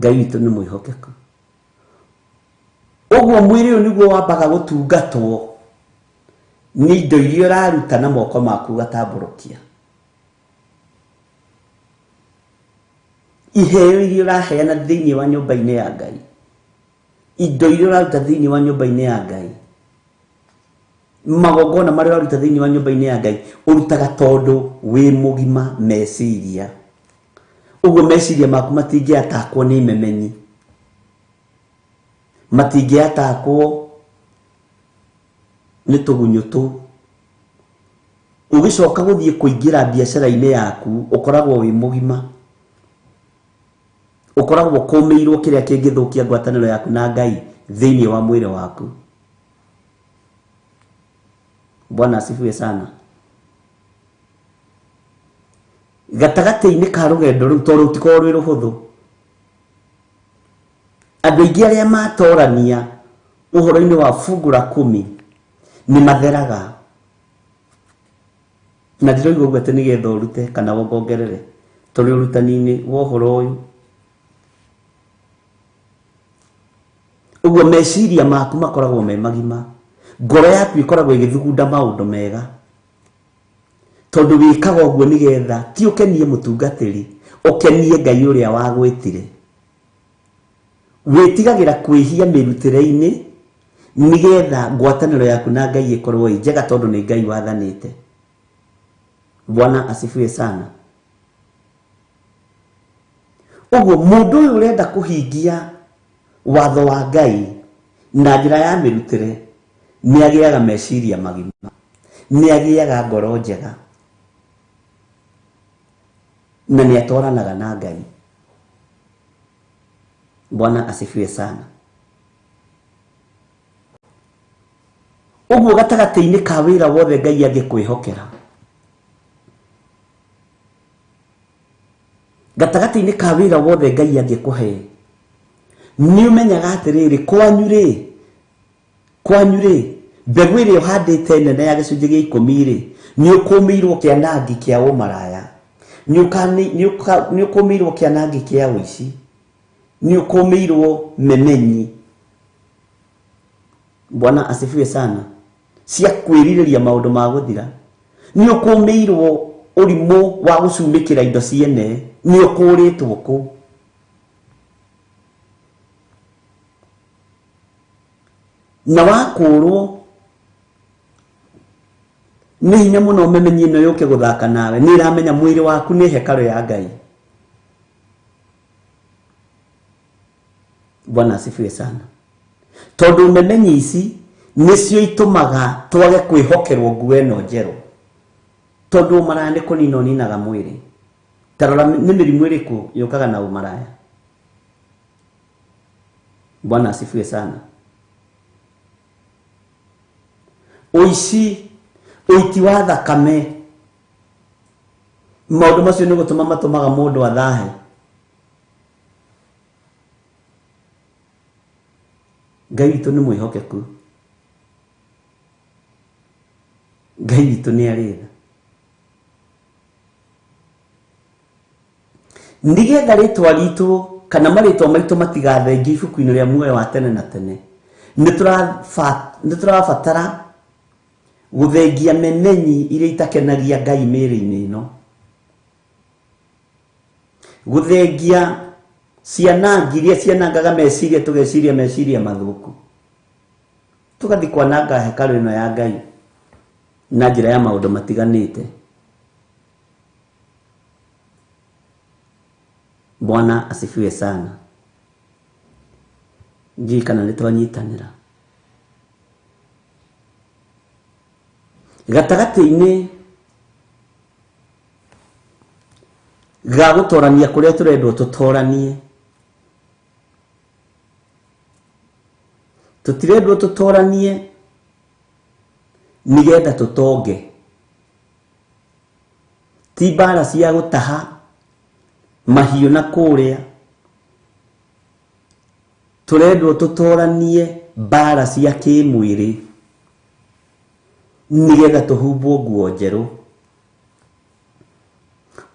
A: Ngai witũ nĩ mwĩhokeku. Ũguo mwĩrĩ ũyũ nĩguo wambaga gũtungatwo nĩ indo iria ũraruta na moko maku ũgatambũrũkia. Iheo iria ũraheana thĩinĩ wa nyũmba-inĩ ya Ngai, indo iria ũraruta thĩinĩ wa nyũmba-inĩ ya Ngai, magongona marĩa ũraruta thĩinĩ wa nyũmba-inĩ ya Ngai, ũrutaga tondũ wĩ mũgima meciria. Ũguo meciria maku matingĩatakwo nĩ imemenyi, matingĩatakwo nĩ tũgunyũ tũu. Ũgĩcoka gũthiĩ kũingĩra biacara-inĩ yaku, ũkoragwo wĩ mũgima, ũkoragwo ũkũmĩirwo kĩrĩa kĩngĩthũkia ngwatanĩro yaku na Ngai thĩinĩ wa mwĩrĩ waku. Bwana asifiwe sana. Gatagatĩ-inĩ ka rũgendo rũu, tondũ rũtikoragwo rwĩ rũhũthũ, andũ aingĩ arĩa matorania ũhoro-inĩ wa fungu la kumi nĩ matheraga. Na ndiroiga ũguo atĩ nĩgetha ũrute kana wongongerere, tũrĩ ũrutani-inĩ wa ũhoro ũyũ. Ũguo meciria maku makoragwo me magima, ngoro yaku ĩkoragwo ĩgĩthugunda maũndũ mega, tondũ wĩkaga ũguo nĩgetha ti ũkenie mũtungatĩri, ũkenie Ngai ũrĩa wagwĩtire. Wĩtigagĩra kwĩhia mĩrutĩre-inĩ nĩgetha ngwatanĩro yaku na Ngai ĩkorwo ĩ njega, tondũ nĩ Ngai wathanĩte. Bwana asifiwe sana. Ũguo mũndũ ũyũ ũrenda kũhingia watho wa Ngai na njĩra ya mĩrutĩre nĩ agĩaga meciria magima, nĩ agĩaga ngoro njega, na nĩ atwaranaga na Ngai. Bwana asifiwe sana. Ũguo gatagatĩ-inĩ ka wĩra wothe Ngai angĩkwĩhokera, gatagatĩ-inĩ ka wĩra wothe Ngai angĩkũhe, nĩ ũmenyaga atĩrĩrĩ, kwanyu rĩ, mbegũ ĩrĩa ũhandĩte nene ya gĩcunjĩ gĩa ikũmi rĩ, nĩ ũkũmĩirwo kĩanangi kĩa ũmaraya, nĩ ũkũmĩirwo kĩanangi kĩa ũici, nĩ ũkũmĩirwo memenyi. Bwana asifiwe sana. Cia kwĩrirĩria maũndũ ma gũthira, nĩ ũkũmĩirwo ũrimũ wa gũcumĩkĩra indo ciene, nĩ ũkũrĩtwo kũu. Na wakũrwo nĩ hinya mũno memenyi ĩno yũke gũthaka nawe, nĩ ĩramenya mwĩrĩ waku nĩ hekarũ ya Ngai. Bwana asifiwe sana. Tondũ memenyi ici nĩcio itũmaga twage kwĩhokerwo nguo ĩno njerũ, tondũ ũmaraya nĩ kũnina ũninaga mwĩrĩ. Ta rora nĩ mĩrimũ ĩrĩkũ yũkaga na ũmaraya. Bwana asifiwe sana. Ũici, ũiti wa thakame, maũndũ macio nĩ gũtũma matũmaga mũndũ athahe. Ngai witũ nĩ mwĩhokeku, Ngai witũ nĩ arĩ tha. Nĩgetha rĩtwa ritũ kana marĩtwa maitũ matigathengio ibuku-inĩ rĩa muoyo wa tene na tene, nĩ tũrabatara gũthengia memenyi iria itakenagia Ngai mĩĩrĩ-inĩ ĩno, gũthengia cianangi iria cianangaga meciria, tũgeciria meciria mathũku, tũgathiĩ kwananga hekarũ ĩno ya Ngai na njĩra ya maũndũ matiganĩte. Bwana asifiwe sana. Ndiũĩ kana nĩ twanyitanĩra. Gatagatĩ-inĩ ga gũtorania kũrĩa tũrendwo tũtoranie, tũtirendwo tũtoranie nĩgetha tũtonge. Ti mbara cia gũtaha mahiũ na kũrĩa, tũrendwo tũtoranie mbara cia kĩmwĩrĩ nĩgetha tũhumbwo nguo njerũ.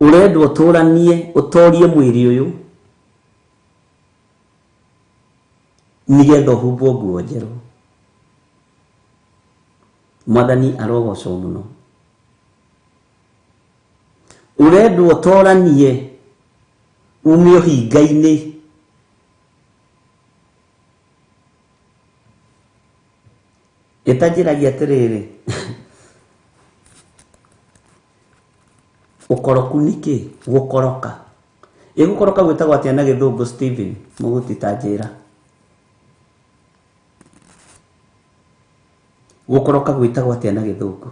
A: Ũrendwo ũtũranie, ũtorie mwĩrĩ ũyũ Nĩgetha ũhumbwo nguo njerũ. Mwathani arogocwo mũno. Ũrendwo ũtoranie ume ũhinga-inĩ. Ĩtanjĩragia atĩrĩrĩ, ũkoroku nĩ kĩ? Gũkoroka. Ĩ gũkoroka gwĩtagwo atĩa na gĩthũngũ, Stephen? Mũgũtitanjĩra. Gũkoroka gwĩtagwo atĩa na gĩthũngũ?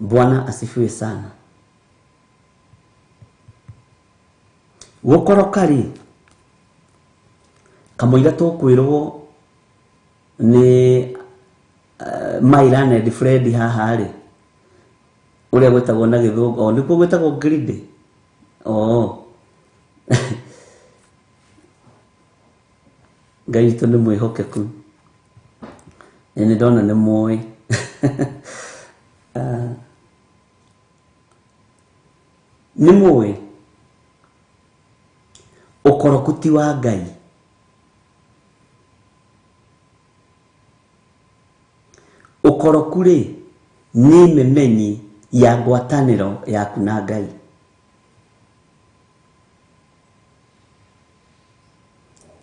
A: Bwana asifiwe sana. Gũkoroka rĩ, kamũira tũkwĩrwo nĩ my learned friend haha rĩ, ũrĩa gwĩtagwo na gĩthũngũ, o nĩkuo gwĩtagwo greedy. Oh. Ngai witũ nĩ mwĩhokeku. Nĩ ndona nĩ mũĩ. Nĩ mũĩ ũkoroku ti wa Ngai. Ũkoroku rĩ nĩ memenyi ya ngwatanĩro yaku na Ngai.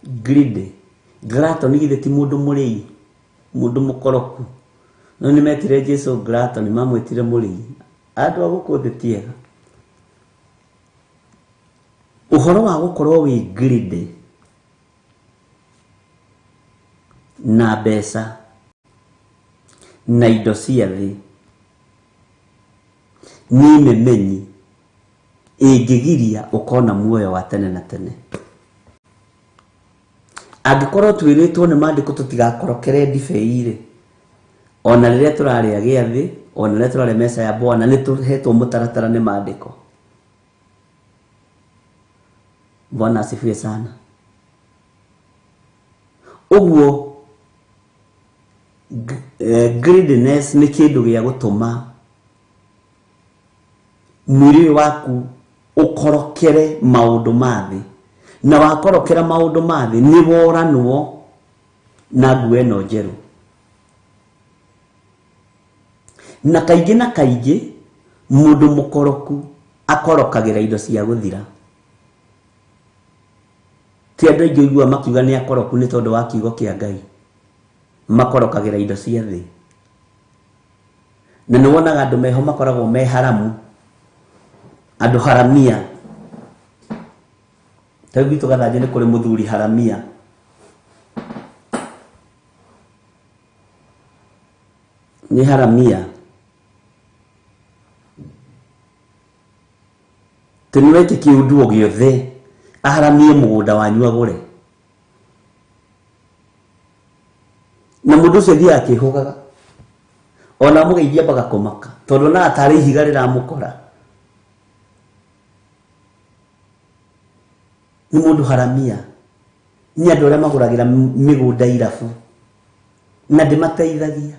A: Greedy. Glutton githĩ ti mũndũ mũrĩi, mũndũ mũkoroku. No nĩ metire Jesu glutton, mamwĩtire mũrĩi. Andũ a gũkũ thĩ ti ega. Ũhoro wa gũkorwo wĩ greedy na mbeca na indo cia thĩ nĩ memenyi ĩngĩgiria ũkona muoyo wa tene na tene. Angĩkorwo twĩrĩtwo nĩ maandĩko tũtigakorokere ndibei rĩ, ona rĩrĩa tũrarĩa gĩathĩ, ona rĩrĩa tũrarĩa meca ya Bwana, nĩ tũhetwo mũtaratara nĩ maandĩko. Bwana asifiwe sana. Ũguo greediness nĩ kĩndũ gĩa gũtũma mwĩrĩ waku ũkorokere maũndũ ma thĩ, na wakorokera maũndũ ma thĩ nĩ woranwo na nguo ĩno njerũ. Na kaingĩ na kaingĩ mũndũ mũkoroku akorokagĩra indo cia gũthira. Ti andũ aingĩ ũiguaga makiuga nĩ akoroku nĩ tondũ wa kiugo kĩa Ngai, makorokagĩra indo cia thĩ. Na nĩ wonaga andũ meho makoragwo me haramu, andũ haramia. Ta rĩu gwitũ Gathanjĩ nĩ kũrĩ mũthuri haramia. Nĩ haramia. Tĩ nĩ weke kĩũndũ o gĩothe aharamie mũgũnda wanyu agũre. Na mũndũ ũcio athiaga akĩhũgaga. Ona mũgeithia ambaga kũmaka, tondũ onaga tarĩ ihiga rĩramũkora. Nĩ mũndũ haramia. Nĩ andũ arĩa magũragĩra mĩgũnda irabu na ndĩmateithagia.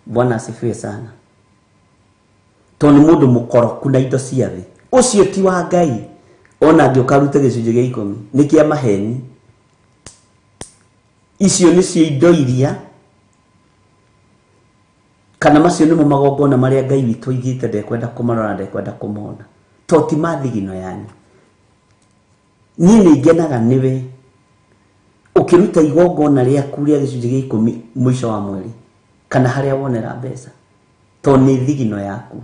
A: Bwana asifiwe sana. Tondũ nĩ mũndũ mũkoroku na indo cia thĩ. Ũcio ti wa Ngai. Ona angĩũka arute gĩcunjĩ gĩa ikũmi, nĩ kĩa maheni. Icio nĩcio indo iria, kana macio nĩmo magongona marĩa Ngai witũ oigĩte ndekwenda kũmarora, ndekwenda kũmona. To ti mathigino yanyu. Niĩ nĩ ngenaga nĩwe ũkĩruta igongona rĩaku rĩa gĩcunjĩ gĩa ikũmi mũico wa mweri, kana harĩa wonera mbeca, to nĩ thigino yaku.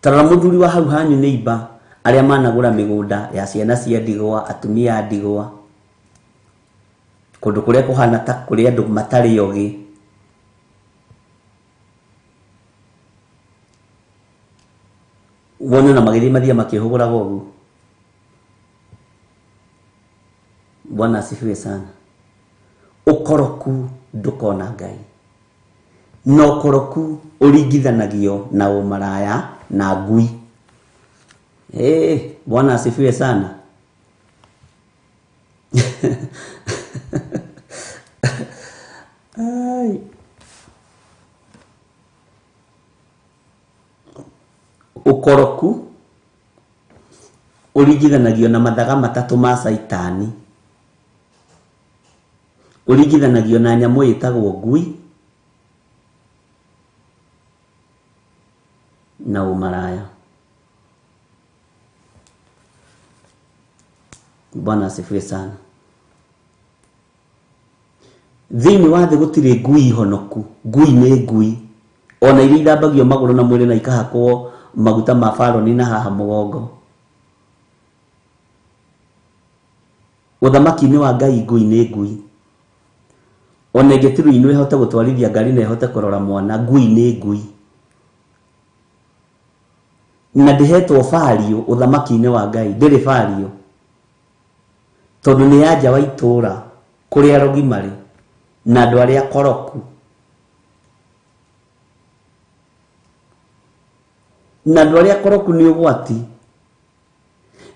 A: Tarora mũthuri wa hau hanyu nĩ imba arĩa managũra mĩgũnda ya ciana cia ndigwa, atumia a ndigwa, kũndũ kũrĩa kũhana ta kũrĩ andũ matarĩ ogĩ. Wone na magĩthiĩ mathiĩ makĩhũgũraga ũguo. Bwana asifiwe sana. Ũkoroku ndũkona Ngai. Na ũkoroku ũringithanagio na ũmaraya na ngui. Bwana asifiwe sana. Ai. Ũkoroku ũringithanagio na mathaga matatũ ma Caitani. Ũringithanagio na nyamũ ĩtagwo ngui na ũmaraya. Bwana asifiwe sana. Thĩinĩ wa thĩ gũtirĩ ngui honoku. Ngui nĩ ngui. Ona iria ithambagio magũrũ na mwĩrĩ na ikahakwo maguta ma baroni na haha mũgongo. Ũthamaki-inĩ wa Ngai ngui nĩ ngui. Ona ĩngĩtirwo inũ ĩhote gũtwarithia ngari na ĩhote kũrora mwana, ngui nĩ ngui. Na ndĩhetwo value ũthamaki-inĩ wa Ngai, ndĩrĩ value. Tondũ nĩ ya nja wa itũũra kũrĩa arogi marĩ na andũ arĩa akoroku. Na andũ arĩa akoroku nĩ ũgwati.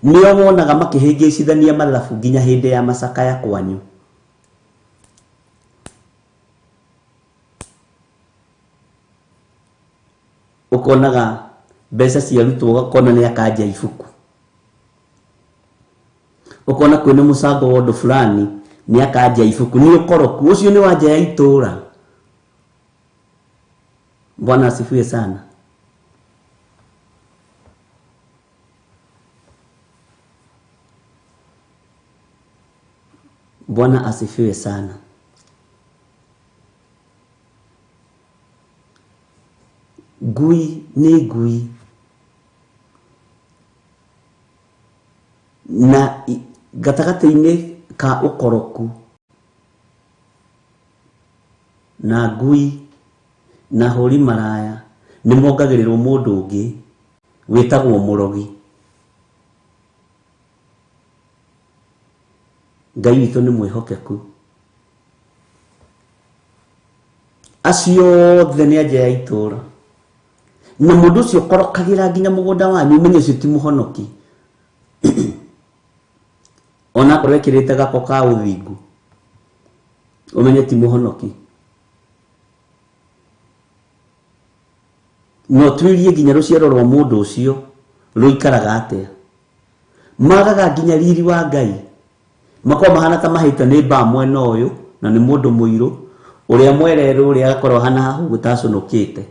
A: Nĩo wonaga makĩhĩngĩcithania mathabu nginya hĩndĩ ya macakaya kwanyu. Ũkonaga mbeca ciarutwo ũgakona nĩ akanja ibuku. Ũkona kwĩna mũcango wa ũndũ fulani nĩ akanja ibuku. Nĩ ũkoroku ũcio nĩ wa nja ya itũũra. Bwana asifiwe sana. Bwana asifiwe sana. Ngui nĩ ngui. Na gatagatĩ-inĩ ka ũkoroku na ngui na hũri maraya nĩ mongagĩrĩrwo mũndũ ũngĩ wĩtagwo mũrogi. Ngai witũ nĩ mwĩhokeku. Acio othe nĩ anja ya itũũra. Na mũndũ ũcio ũkorokagĩra nginya mũgũnda wanyu ũmenye ũcio ti mũhonoki. Ona akorwo ekĩrĩte gako ka ũthingu ũmenye ti mũhonoki. No tuirie nginya rũciaro rwa mũndũ ũcio rũikaraga atĩa. Magaga nginya riri wa Ngai. Makorwo mahana ta mahĩte nĩ mbaa mwena ũyũ na nĩ mũndũ mũirũ ũrĩa mwererũ ũrĩa agakorwo ahana haha ũguo tacũnũkĩte.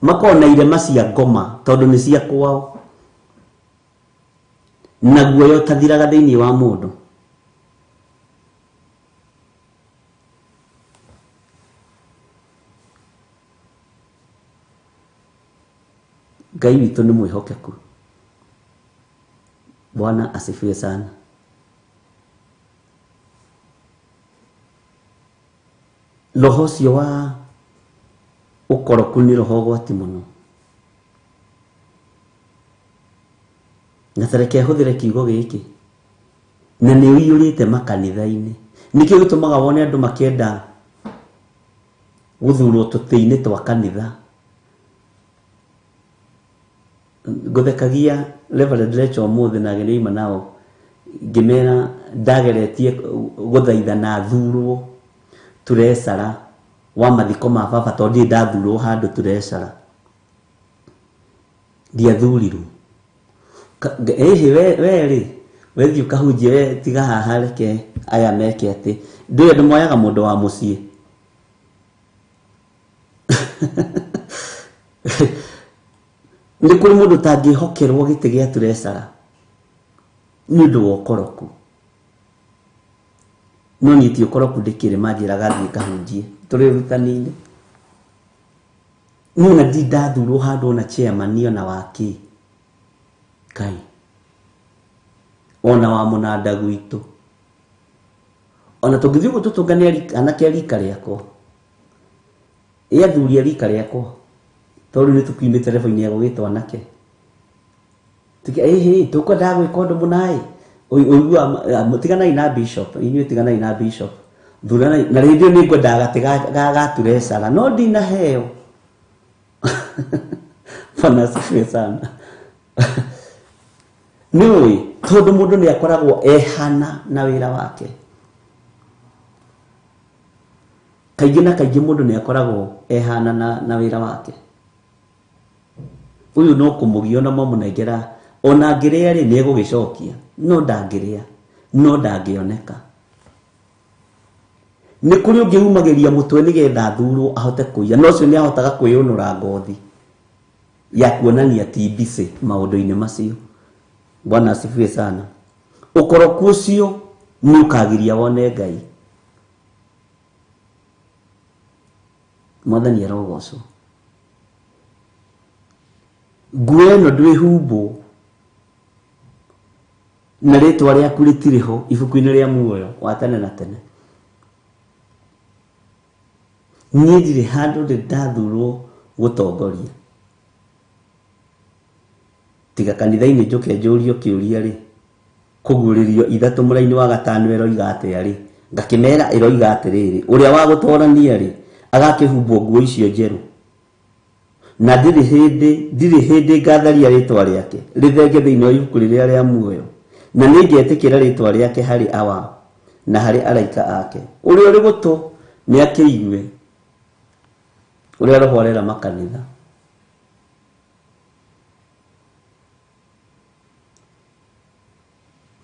A: Makorwo na irema cia ngoma tondũ nĩ cia kwao. Na guoya ũtathiraga thĩinĩ wa mũndũ. Ngai witũ nĩ mwĩhokeku. Bwana asifiwe sana. Roho ũcio wa ũkoroku nĩ roho ũgwati mũno. Na tareke hũthĩre kiugo gĩkĩ. Na nĩ ũiyũrĩte makanitha-inĩ. Nĩkĩo gĩtũmaga wone andũ makĩenda gũthurwo tũtĩ-inĩ twa kanitha. Ngũthekagia Reverend Rachel ũmũthĩ na ageni aima nao ngĩmera ndageretie gũthaitha na thurwo turecara wa mathiko ma baba tondũ ndirĩ ndathurwo handũ turecara. Ndiathurirwo. Ĩhĩ we rĩ wethiĩ ũkahunjie we tiga haha reke aya meke atĩ ndũĩ andũ moyaga mũndũ wa mũciĩ. Nĩ kũrĩ mũndũ ũtangĩhokerwo gĩtĩ gĩa turecara nĩ ũndũ wa ũkoroku. No niĩ ti ũkoroku ndĩkĩrĩ manjĩraga thiĩ kahunjie tũrĩ ũrutani-inĩ. Niĩ ona ndirĩ ndathurwo handũ ona chairman ona wa kĩ. Ngai. Ona wa mũnanda gwitũ. Ona tũngĩthiĩ ũguo tũtũngane anake a rika rĩakwa. Ĩ athuri a rika rĩakwa. Tondũ nĩ tũkiumĩte level-inĩ ya gũgĩtwo anake. Ĩhĩ tũkwendaga gwĩka ũndũ mũna ĩ. Ũiguaga tiganai na bishop, inyuĩ tiganai na bishop. Thuranai na rĩngĩ nĩ ngwendaga gatĩ ga turecara no ndinaheo. Bwana asifiwe sana. Nĩũĩ tondũ mũndũ nĩ akoragwo ehana na wĩra wake. Kaingĩ na kaingĩ mũndũ nĩ akoragwo ehana na wĩra wake. Ũyũ no kũmũgia ona mamũnengera ona angĩrĩa rĩ nĩ egũgĩcokia, no ndangĩrĩa, no ndangĩoneka. Nĩ kũrĩ ũngĩ umagĩria mũtwe nĩgetha athurwo ahote kũiya, no ũcio nĩ ahotaga kwĩyũnũra ngothi ya kuonania ti busy maũndũ-inĩ macio. Bwana asifiwe sana. Ũkoroku ũcio nĩ ũkagiria wone Ngai. Mwathani arogocwo. Nguo ĩno ndwĩhumbwo na rĩtwa rĩaku rĩtirĩ ho ibuku-inĩ rĩa muoyo wa tene na tene. Niĩ ndirĩ handũ ndĩ ndathurwo gũtongoria tiga kanitha-inĩ njũke njũrio kĩũria rĩ, kũguũrĩrio ithatũ mũraini wa gatano ĩroiga atĩa rĩ, ngakĩmera ĩroiga atĩrĩrĩ, ũrĩa wa gũtorania rĩ agakĩhumbwo nguo icio njerũ, na ndirĩ hĩndĩ ngatharia rĩtwa rĩake rĩthenge thĩinĩ wa ibuku rĩrĩa rĩa muoyo, na nĩngetĩkĩra rĩtwa rĩake harĩ awa na harĩ araika ake. Ũrĩa ũrĩ gũtũ nĩ akĩigue ũrĩa Roho arera makanitha.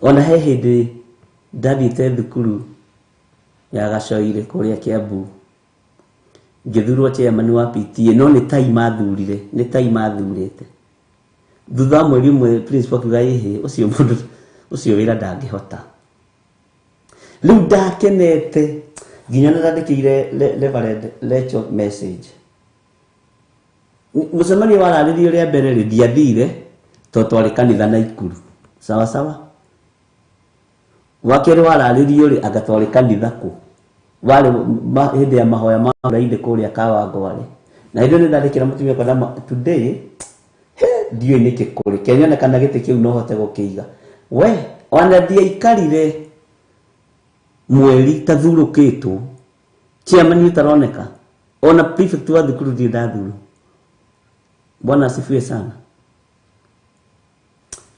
A: Ona he hĩndĩ ndathiĩte thukuru ya Gacoire kũrĩa Kiambu, ngĩthurwo chairman wa PTA, no nĩ tai mathurire, nĩ tai mathurĩte. Thutha wa mweri ũmwe principal akiuga ĩhĩ, ũcio mũndũ ũcio wĩra ndangĩhota. Rĩu ndakenete nginya nĩ ndandĩkĩire Reverend Lecho message. Mũcemanio wararĩrio rĩa mbere rĩ, ndiathire tondũ twarĩ kanitha Naikuru. Sawa sawa. Wa kerĩ wararĩrio rĩ, anga twarĩ kanitha kũ? Warĩ hĩndĩ ya mahoya ma Friday kũrĩa Kawangware. Na hĩndĩ ĩyo nĩ ndandĩkĩra mũtumia wakwa today, he, ndiũĩ nĩkĩ kũrĩ. Kenyone kana gĩtĩ kĩu no hote gũkĩiga. We, ona ndiaikarire mweri tathurũkĩtwo, chairman ũtaroneka, ona prefect wa thukuru ndirĩ ndathurwo. Bwana asifiwe sana.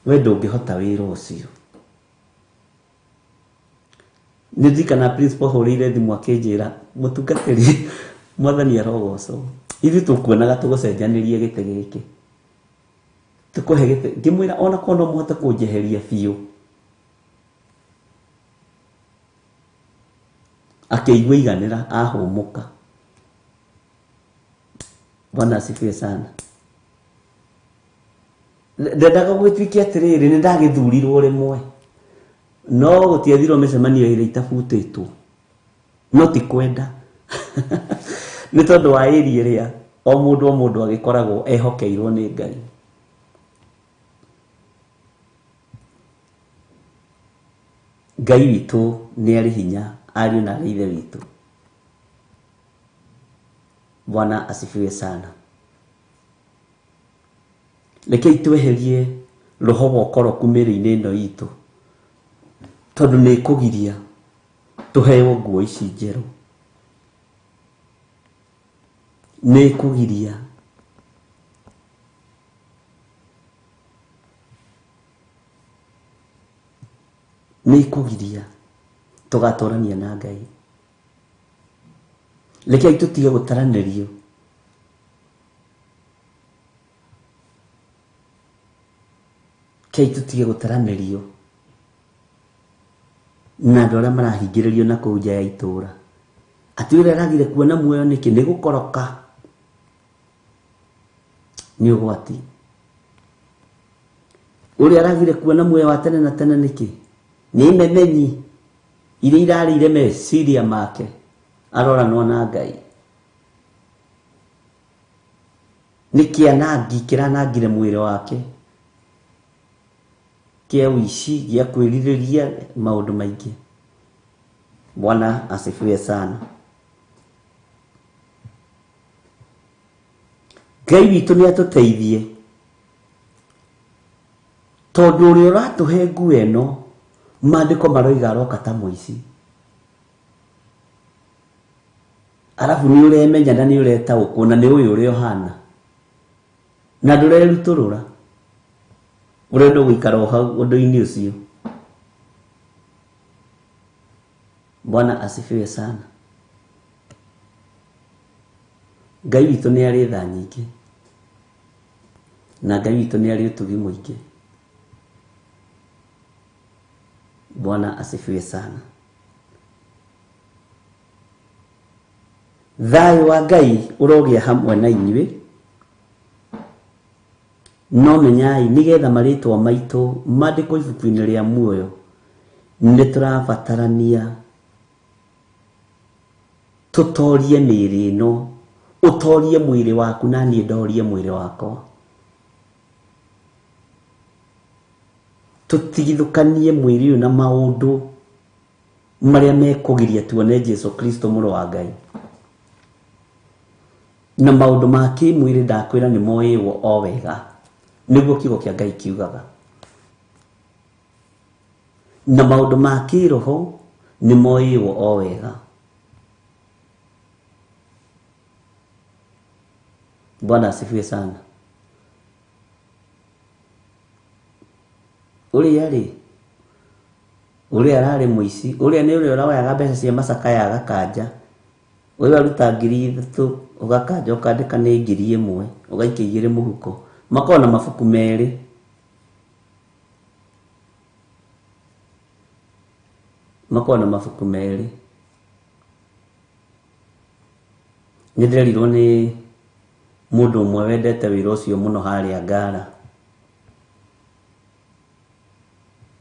A: We ndũngĩhota wĩra ũcio. Nĩ ndirikana principal hũrĩire thimũ akĩnjĩra, mũtungatĩri, Mwathani arogocwo. Ithuĩ tũkuonaga tũgũcenjanĩrie gĩtĩ gĩkĩ. Tũkũhe gĩtĩ. Ngĩmwĩra ona korwo no mũhote kũnjeheria biũ. Akĩigua iganĩra, ahũmũka. Bwana asifiwe sana. Ndendaga gũgĩtuĩke atĩrĩrĩ, nĩ ndagĩthurirwo rĩmwe. No gũtiethirwo mĩcemanio ĩrĩa itabutĩtwo. No ti kwenda. Nĩ tondũ wa area ĩrĩa o mũndũ o mũndũ agĩkoragwo ehokeirwo nĩ Ngai. Ngai witũ nĩ arĩ hinya, ariũ na arĩ ithe witũ. Bwana asifiwe sana. Rekei tweherie roho wa ũkoroku mĩĩrĩ-inĩ ĩno itũ, tondũ nĩ ĩkũgiria tũheo nguo ici njerũ. Nĩ ĩkũgiria nĩ ĩkũgiria tũgatorania na Ngai. Rekei tũtige gũtaranĩrio. Rekei tũtige gũtaranĩrio na andũ arĩa marahingĩrĩrio na kũu nja ya itũũra. Atĩ ũrĩa aragire kuona muoyo nĩkĩ? Nĩ gũkoroka. Nĩ ũgwati. Ũrĩa aragire kuona muoyo wa tene na tene nĩkĩ? Nĩ imemenyi iria irarĩire meciria make, aroranwo na Ngai. Nĩ kĩanangi kĩranangire mwĩrĩ wake, kĩa ũici, gĩa kwĩrirĩria maũndũ maingĩ. Bwana asifiwe sana. Ngai witũ nĩ atũteithie, tondũ ũrĩa ũratũhe nguo ĩno, maandĩko maroiga aroka ta mũici. Arabu nĩ ũremenya na nĩ ũretaũkwo na nĩ ũĩ ũrĩa ũhana, na ndũrerutũrũra, ũrenda gũikara o hau ũndũ-inĩ ũcio. Bwana asifiwe sana. Ngai witũ nĩ arĩ tha nyingĩ. Na Ngai witũ nĩ arĩ ũtugi mũingĩ. Bwana asifiwe sana. Thayũ wa Ngai ũrogĩa hamwe na inyuĩ. No menyai nĩgetha marĩtwa maitũ mandĩkwo ibuku-inĩ rĩa muoyo, nĩ tũrabatarania tũtorie mĩĩrĩ ĩno, ũtorie mwĩrĩ waku na niĩ ndorie mwĩrĩ wakwa. Tũtigithũkanie mwĩrĩ ũyũ na maũndũ marĩa mekũgiria tuone Jesu Kristo mũrũ wa Ngai. Na maũndũ ma kĩmwĩrĩ ndakwĩra nĩ moĩwo o wega, nĩguo kiugo kĩa Ngai kiugaga. Na maũndũ ma kĩroho nĩ moĩwo o wega. Bwana asifiwe sana. Ũrĩa rĩ, ũrĩa ararĩ mũici, ũrĩa nĩ ũrĩa ũroyaga mbeca cia macakaya agakanja, ũyũ aruta 3,000 ũgakanja ũkandĩka nĩ 1,000 ũgaikia 2 mũhuko, makoragwo na mabuku merĩ. Makoragwo na mabuku merĩ. Nĩ ndĩrerirwo nĩ mũndũ ũmwe wendete wĩra ũcio mũno harĩa Ngara.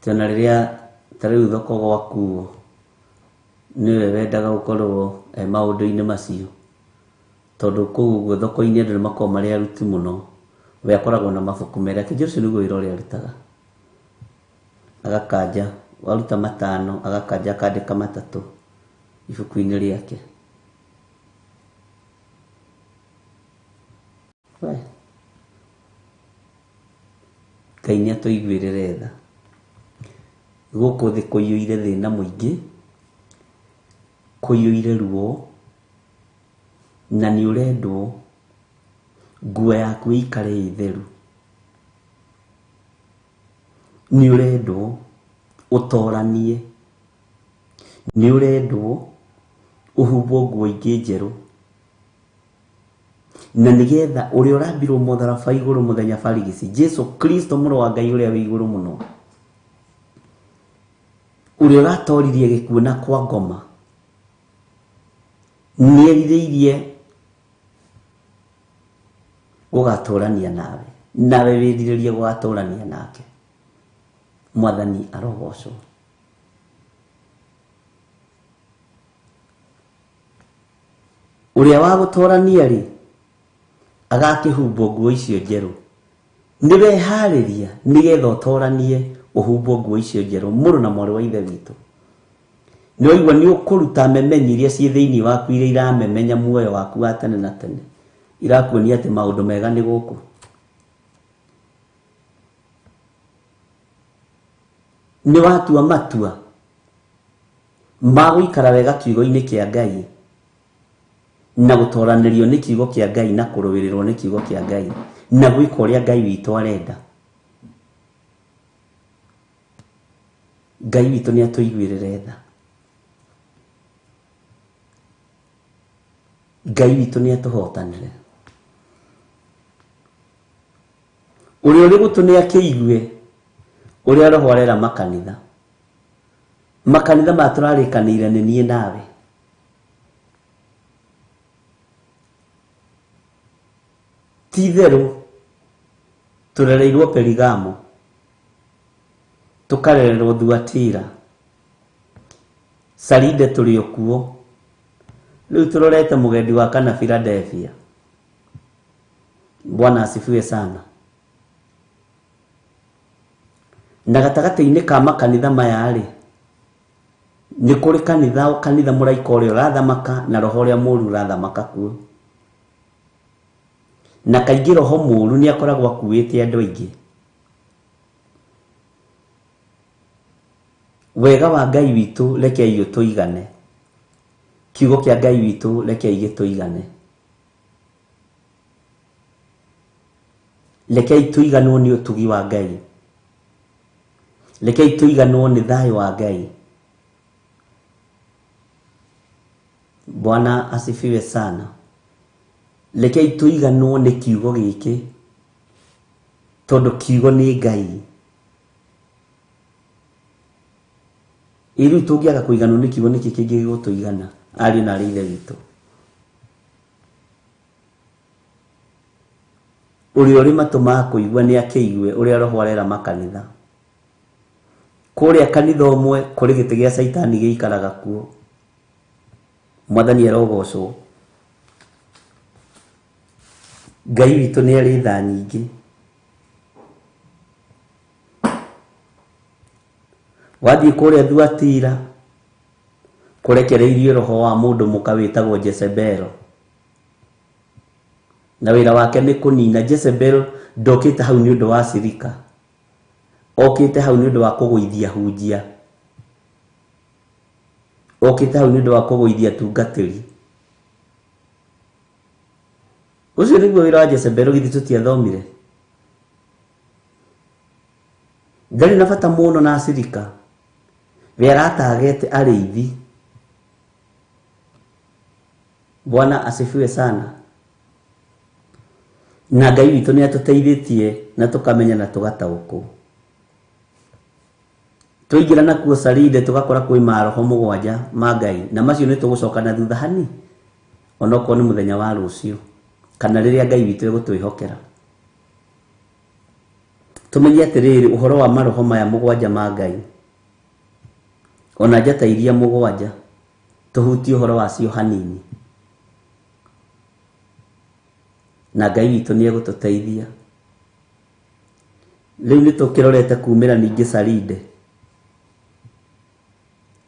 A: Tena rĩrĩa ta rĩu thoko gwakuo, nĩwe wendaga gũkorwo e maũndũ-inĩ macio, tondũ kũu ũguo thoko-inĩ andũ nĩmakoragwo marĩ aruti mũno. We akoragwo na mabuku merĩ, akĩnjĩra ũcio nĩguo wĩra ũrĩa arutaga. Agakanja, waruta 5, agakanja akandĩka 3 ibuku-inĩ rĩake. We Ngai nĩ atũiguĩrĩre tha. Gũkũ thĩ kũiyũire thĩna mũingĩ, kũiyũire ruo, na nĩ ũrendwo nguo yaku ĩikare ĩ theru. Nĩ ũrendwo ũtoranie, nĩ ũrendwo ũhumbwo nguo ingĩ njerũ, na nĩgetha ũrĩa ũrambirwo mũtharaba igũrũ mũthenya barigici, Jesu Kristo mũrũ wa Ngai ũrĩa wĩ igũrũ mũno, ũrĩa ũratoririe gĩkuũ na kwa ngoma, nĩerirĩirie gũgatũrania nawe, nawe wĩrirĩrie gũgatũrania nake. Mwathani arogocwo. Ũrĩa wa gũtũrania rĩ, agakĩhumbwo nguo icio njerũ. Nĩweharĩria nĩgetha ũtoranie ũhumbwo nguo icio njerũ, mũrũ na mwarĩ wa Ithe witũ. Nĩwaigua nĩ ũkũruta memenyi iria ciĩ thĩinĩ waku, iria iramemenya muoyo waku wa tene na tene, irakuonia atĩ maũndũ mega nĩ gũkũ. Nĩ watua matua ma gũikara wega kiugo-inĩ kĩa Ngai, na gũtoranĩrio nĩ kiugo kĩa Ngai, na kũrũĩrĩrwo nĩ kiugo kĩa Ngai, na gwĩka ũrĩa Ngai witũ arenda. Ngai witũ nĩ atũiguĩrĩre tha. Ngai witũ nĩ atũhotanĩre. Ũrĩa ũrĩ gũtũ nĩ akĩigue ũrĩa Roho arera makanitha. Makanitha maya tũrarĩkanĩire nĩ niĩ nawe. Ti itherũ tũrereirwo Perigamo, tũkarererwo Thuatira, Saride tũrĩ o kuo. Rĩu tũrorete mũgendi wa kana Philadelphia. Bwana asifiwe sana. Na gatagatĩ-inĩ ka makanitha maya rĩ, nĩ kũrĩ kanitha mũraika ũrĩa ũrathamaka na roho ũrĩa mũũru ũrathamaka kuo. Na kaingĩ roho mũũru nĩ akoragwo akuĩte andũ aingĩ. Wega wa Ngai witũ rekei ũtũigane. Kiugo kĩa Ngai witũ rekei gĩtũigane. Rekei tũiganwo nĩ ũtugi wa Ngai. Rekei tũiganwo nĩ thayũ wa Ngai. Bwana asifiwe sana. Rekei tũiganwo nĩ kiugo gĩkĩ. Tondũ kiugo nĩ Ngai. Ĩ rĩu tũngĩaga kũiganwo nĩ kiugo nĩkĩ kĩngĩ gĩgũtũigana ariũ na arĩ ithe witũ? Ũrĩa ũrĩ matũ ma kũigua nĩ akĩigue ũrĩa Roho arera makanitha. Kũrĩa kanitha ũmwe kũrĩ gĩtĩ gĩa Caitani gĩikaraga kuo. Mwathani arogocwo. Ngai witũ nĩ arĩ tha nyingĩ. Wathiĩ kũrĩa Thuatira kũrekereirio roho wa mũndũ mũka wĩtagwo Jezebelo. Na wĩra wake nĩ kũnina. Jezebel ndokĩte hau nĩ ũndũ wa cirika. Okĩte hau nĩ ũndũ wa kũgũithia hunjia. Okĩte hau nĩ ũndũ wa kũgũithia tungatĩri. Ũcio nĩguo wĩra wa Jezebel githĩ tũtiathomire. Ndarĩ na bata mũno na cirika. We aratagete arĩithi. Bwana asifiwe sana. Na Ngai witũ nĩ atũteithĩtie na tũkamenya na tũgataũkwo. Twaingĩra nakuo Saride tũgakora kwĩ maroho mũgwanja ma Ngai, na macio nĩ tũgũcoka na thutha hani onokorwo nĩ mũthenya wa rũciũ kana rĩrĩa Ngai witũ egũtwĩhokera. Tũmenye atĩrĩrĩ ũhoro wa maroho maya mũgwanja ma Ngai ona njata iria mũgwanja tũhutie ũhoro wacio hanini, na Ngai witũ nĩ egũtũteithia. Rĩu nĩ tũkĩrorete kumĩra ningĩ Saride,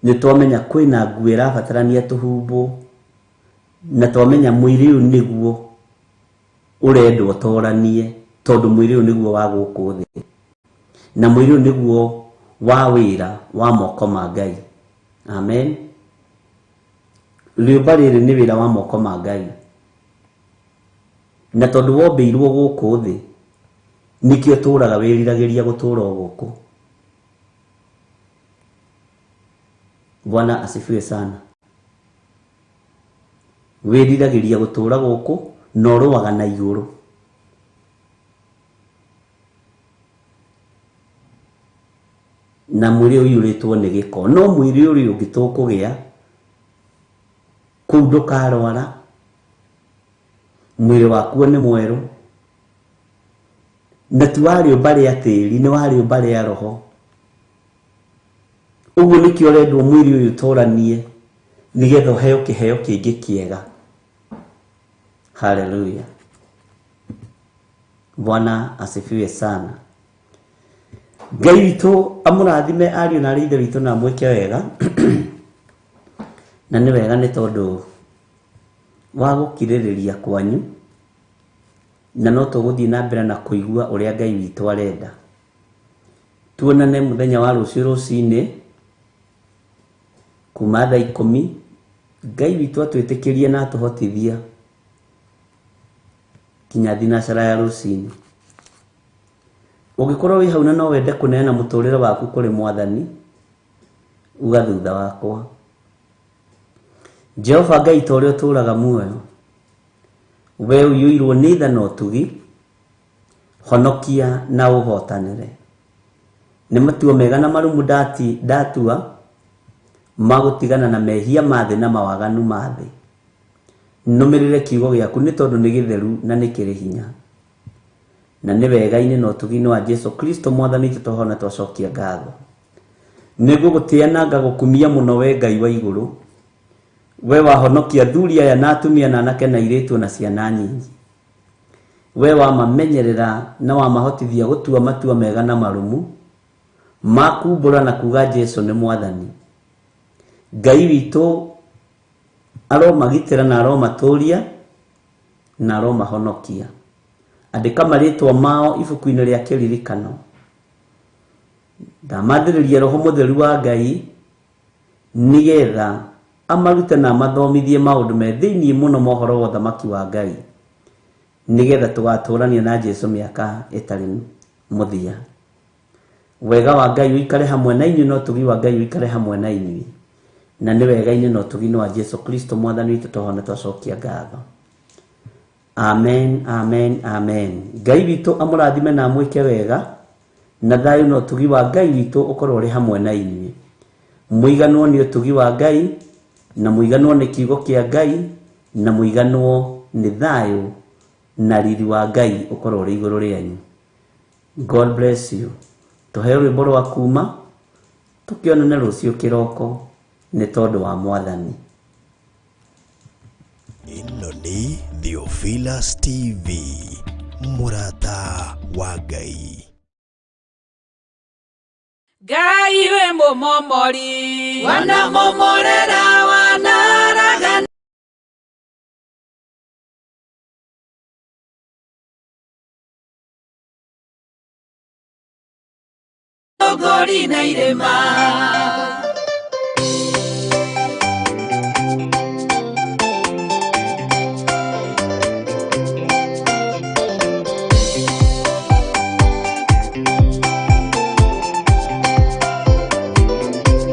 A: nĩ twamenya kwĩna nguo ĩrabatarania tũhumbwo, na twamenya mwĩrĩ ũyũ nĩguo ũrendwo ũtoranie, tondũ mwĩrĩ ũyũ nĩguo wa gũkũ thĩ, na mwĩrĩ ũyũ nĩguo wa wĩra wa moko ma Ngai. Amen. Rĩũmba rĩrĩ nĩ wĩra wa moko ma Ngai, na tondũ wombĩirwo gũkũ thĩ nĩkĩo tũraga wĩriragĩria gũtũra o gũkũ. Bwana asifiwe sana. Wĩriragĩria gũtũra gũkũ na ũrũaga na igũrũ. Na mwĩrĩ ũiyũrĩtwo nĩ gĩko, no mwĩrĩ ũrĩa ũngĩ tũkũgĩa kũu ndũkarwara, mwĩrĩ wakuo nĩ mwerũ, na ti wa rĩũmba rĩa tĩri, nĩ wa rĩũmba rĩa roho. Ũguo nĩkĩo ũrendwo mwĩrĩ ũyũ ũtoranie nĩgetha ũheo kĩheo kĩngĩ kĩega. Haleluya. Bwana asifiwe sana. Ngai witũ amũrathime ariũ na arĩ ithe witũ na amwĩke wega. Na nĩ wega nĩ tondũ wa gũkirĩrĩria kwanyu, na no tũgũthiĩ na mbere na kũigua ũrĩa Ngai witũ arenda. Tuonane mũthenya wa rũciũ rũcinĩ kuma thaa 10. Ngai witũ atwĩtĩkĩrie na atũhotithia kinya thinacara ya rũcinĩ. Ũngĩkorwo wĩ hau na no wende kũneana mũtũrĩre waku kũrĩ Mwathani, uga thutha wakwa. Jehova Ngai ta ũrĩa ũtũũraga muoyo, we ũiyũirwo nĩ tha na ũtugi, honokia na ũhotanĩre. Nĩ matua mega na marũmu ndatua ma gũtigana na mehia ma thĩ na mawaganu ma thĩ. Nũmĩrĩre kiugo gĩaku nĩ tondũ nĩ gĩtheru na nĩ kĩrĩ hinya. Na nĩ wega-inĩ na ũtugi-inĩ wa Jesu Kristo Mwathani witũ twahona twacokia ngatho. Nĩguo gũtĩa na ngagũkumia mũno we Ngai wa igũrũ, we wahonokia athuri aya na atumia na anake na airĩtu na ciana nyinyi. We wamamenyerera na wamahotithia gũtua matua mega na marũmu ma kumbũra na kuga Jesu nĩ Mwathani. Ngai witũ aromagitĩra na aromatũria na aromahonokia. Andĩka marĩtwa mao ibuku-inĩ rĩa kĩririkano. Ndamathĩrĩria Roho Mũtheru wa Ngai nĩgetha amarute na amathomithie maũndũ me thĩinĩ mũno ma ũhoro wa ũthamaki wa Ngai, nĩgetha tũgatũrania na Jesu mĩaka ĩtarĩ mũthia. Wega wa Ngai ũikare hamwe na inyuĩ na ũtugi wa Ngai ũikare hamwe na inyuĩ. Na nĩ wega-inĩ na ũtugi-inĩ wa Jesu Kristo Mwathani witũ twahona twacokia ngatho. Amen, amen, amen. Ngai witũ amũrathime na amwĩke wega, na thayũ na ũtugi wa Ngai witũ ũkorwo ũrĩ hamwe na inyuĩ. Mũiganwo nĩ ũtugi wa Ngai, na mũiganwo nĩ kiugo kĩa Ngai, na mũiganwo nĩ thayũ na riri wa Ngai ũkorwo ũrĩ igũrũ rĩanyu. God bless you. Tũheo rwĩmbo rwa kuma, tũkĩonane rũciũ kĩroko nĩ tondũ wa Mwathani.
B: Ĩno nĩ Theophilus TV, mũrata wa Ngai.
E: Ngai wĩ mũmomori wanamomorera wanaraga ngori na irĩma.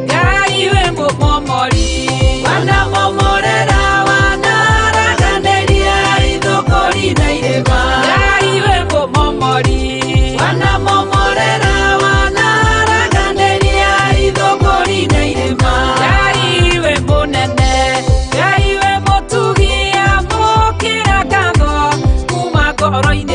E: Ngai wĩ mũmomori wanamomorera wanaraganĩria ithũngũri na irĩma. Ngai wĩ mũmomori wanamomorera wanaraganĩria ithũngũri na irĩma. Ngai wĩ mũnene, Ngai wĩ mũtugi, amũkĩra ngatho kuma ngoro-inĩ.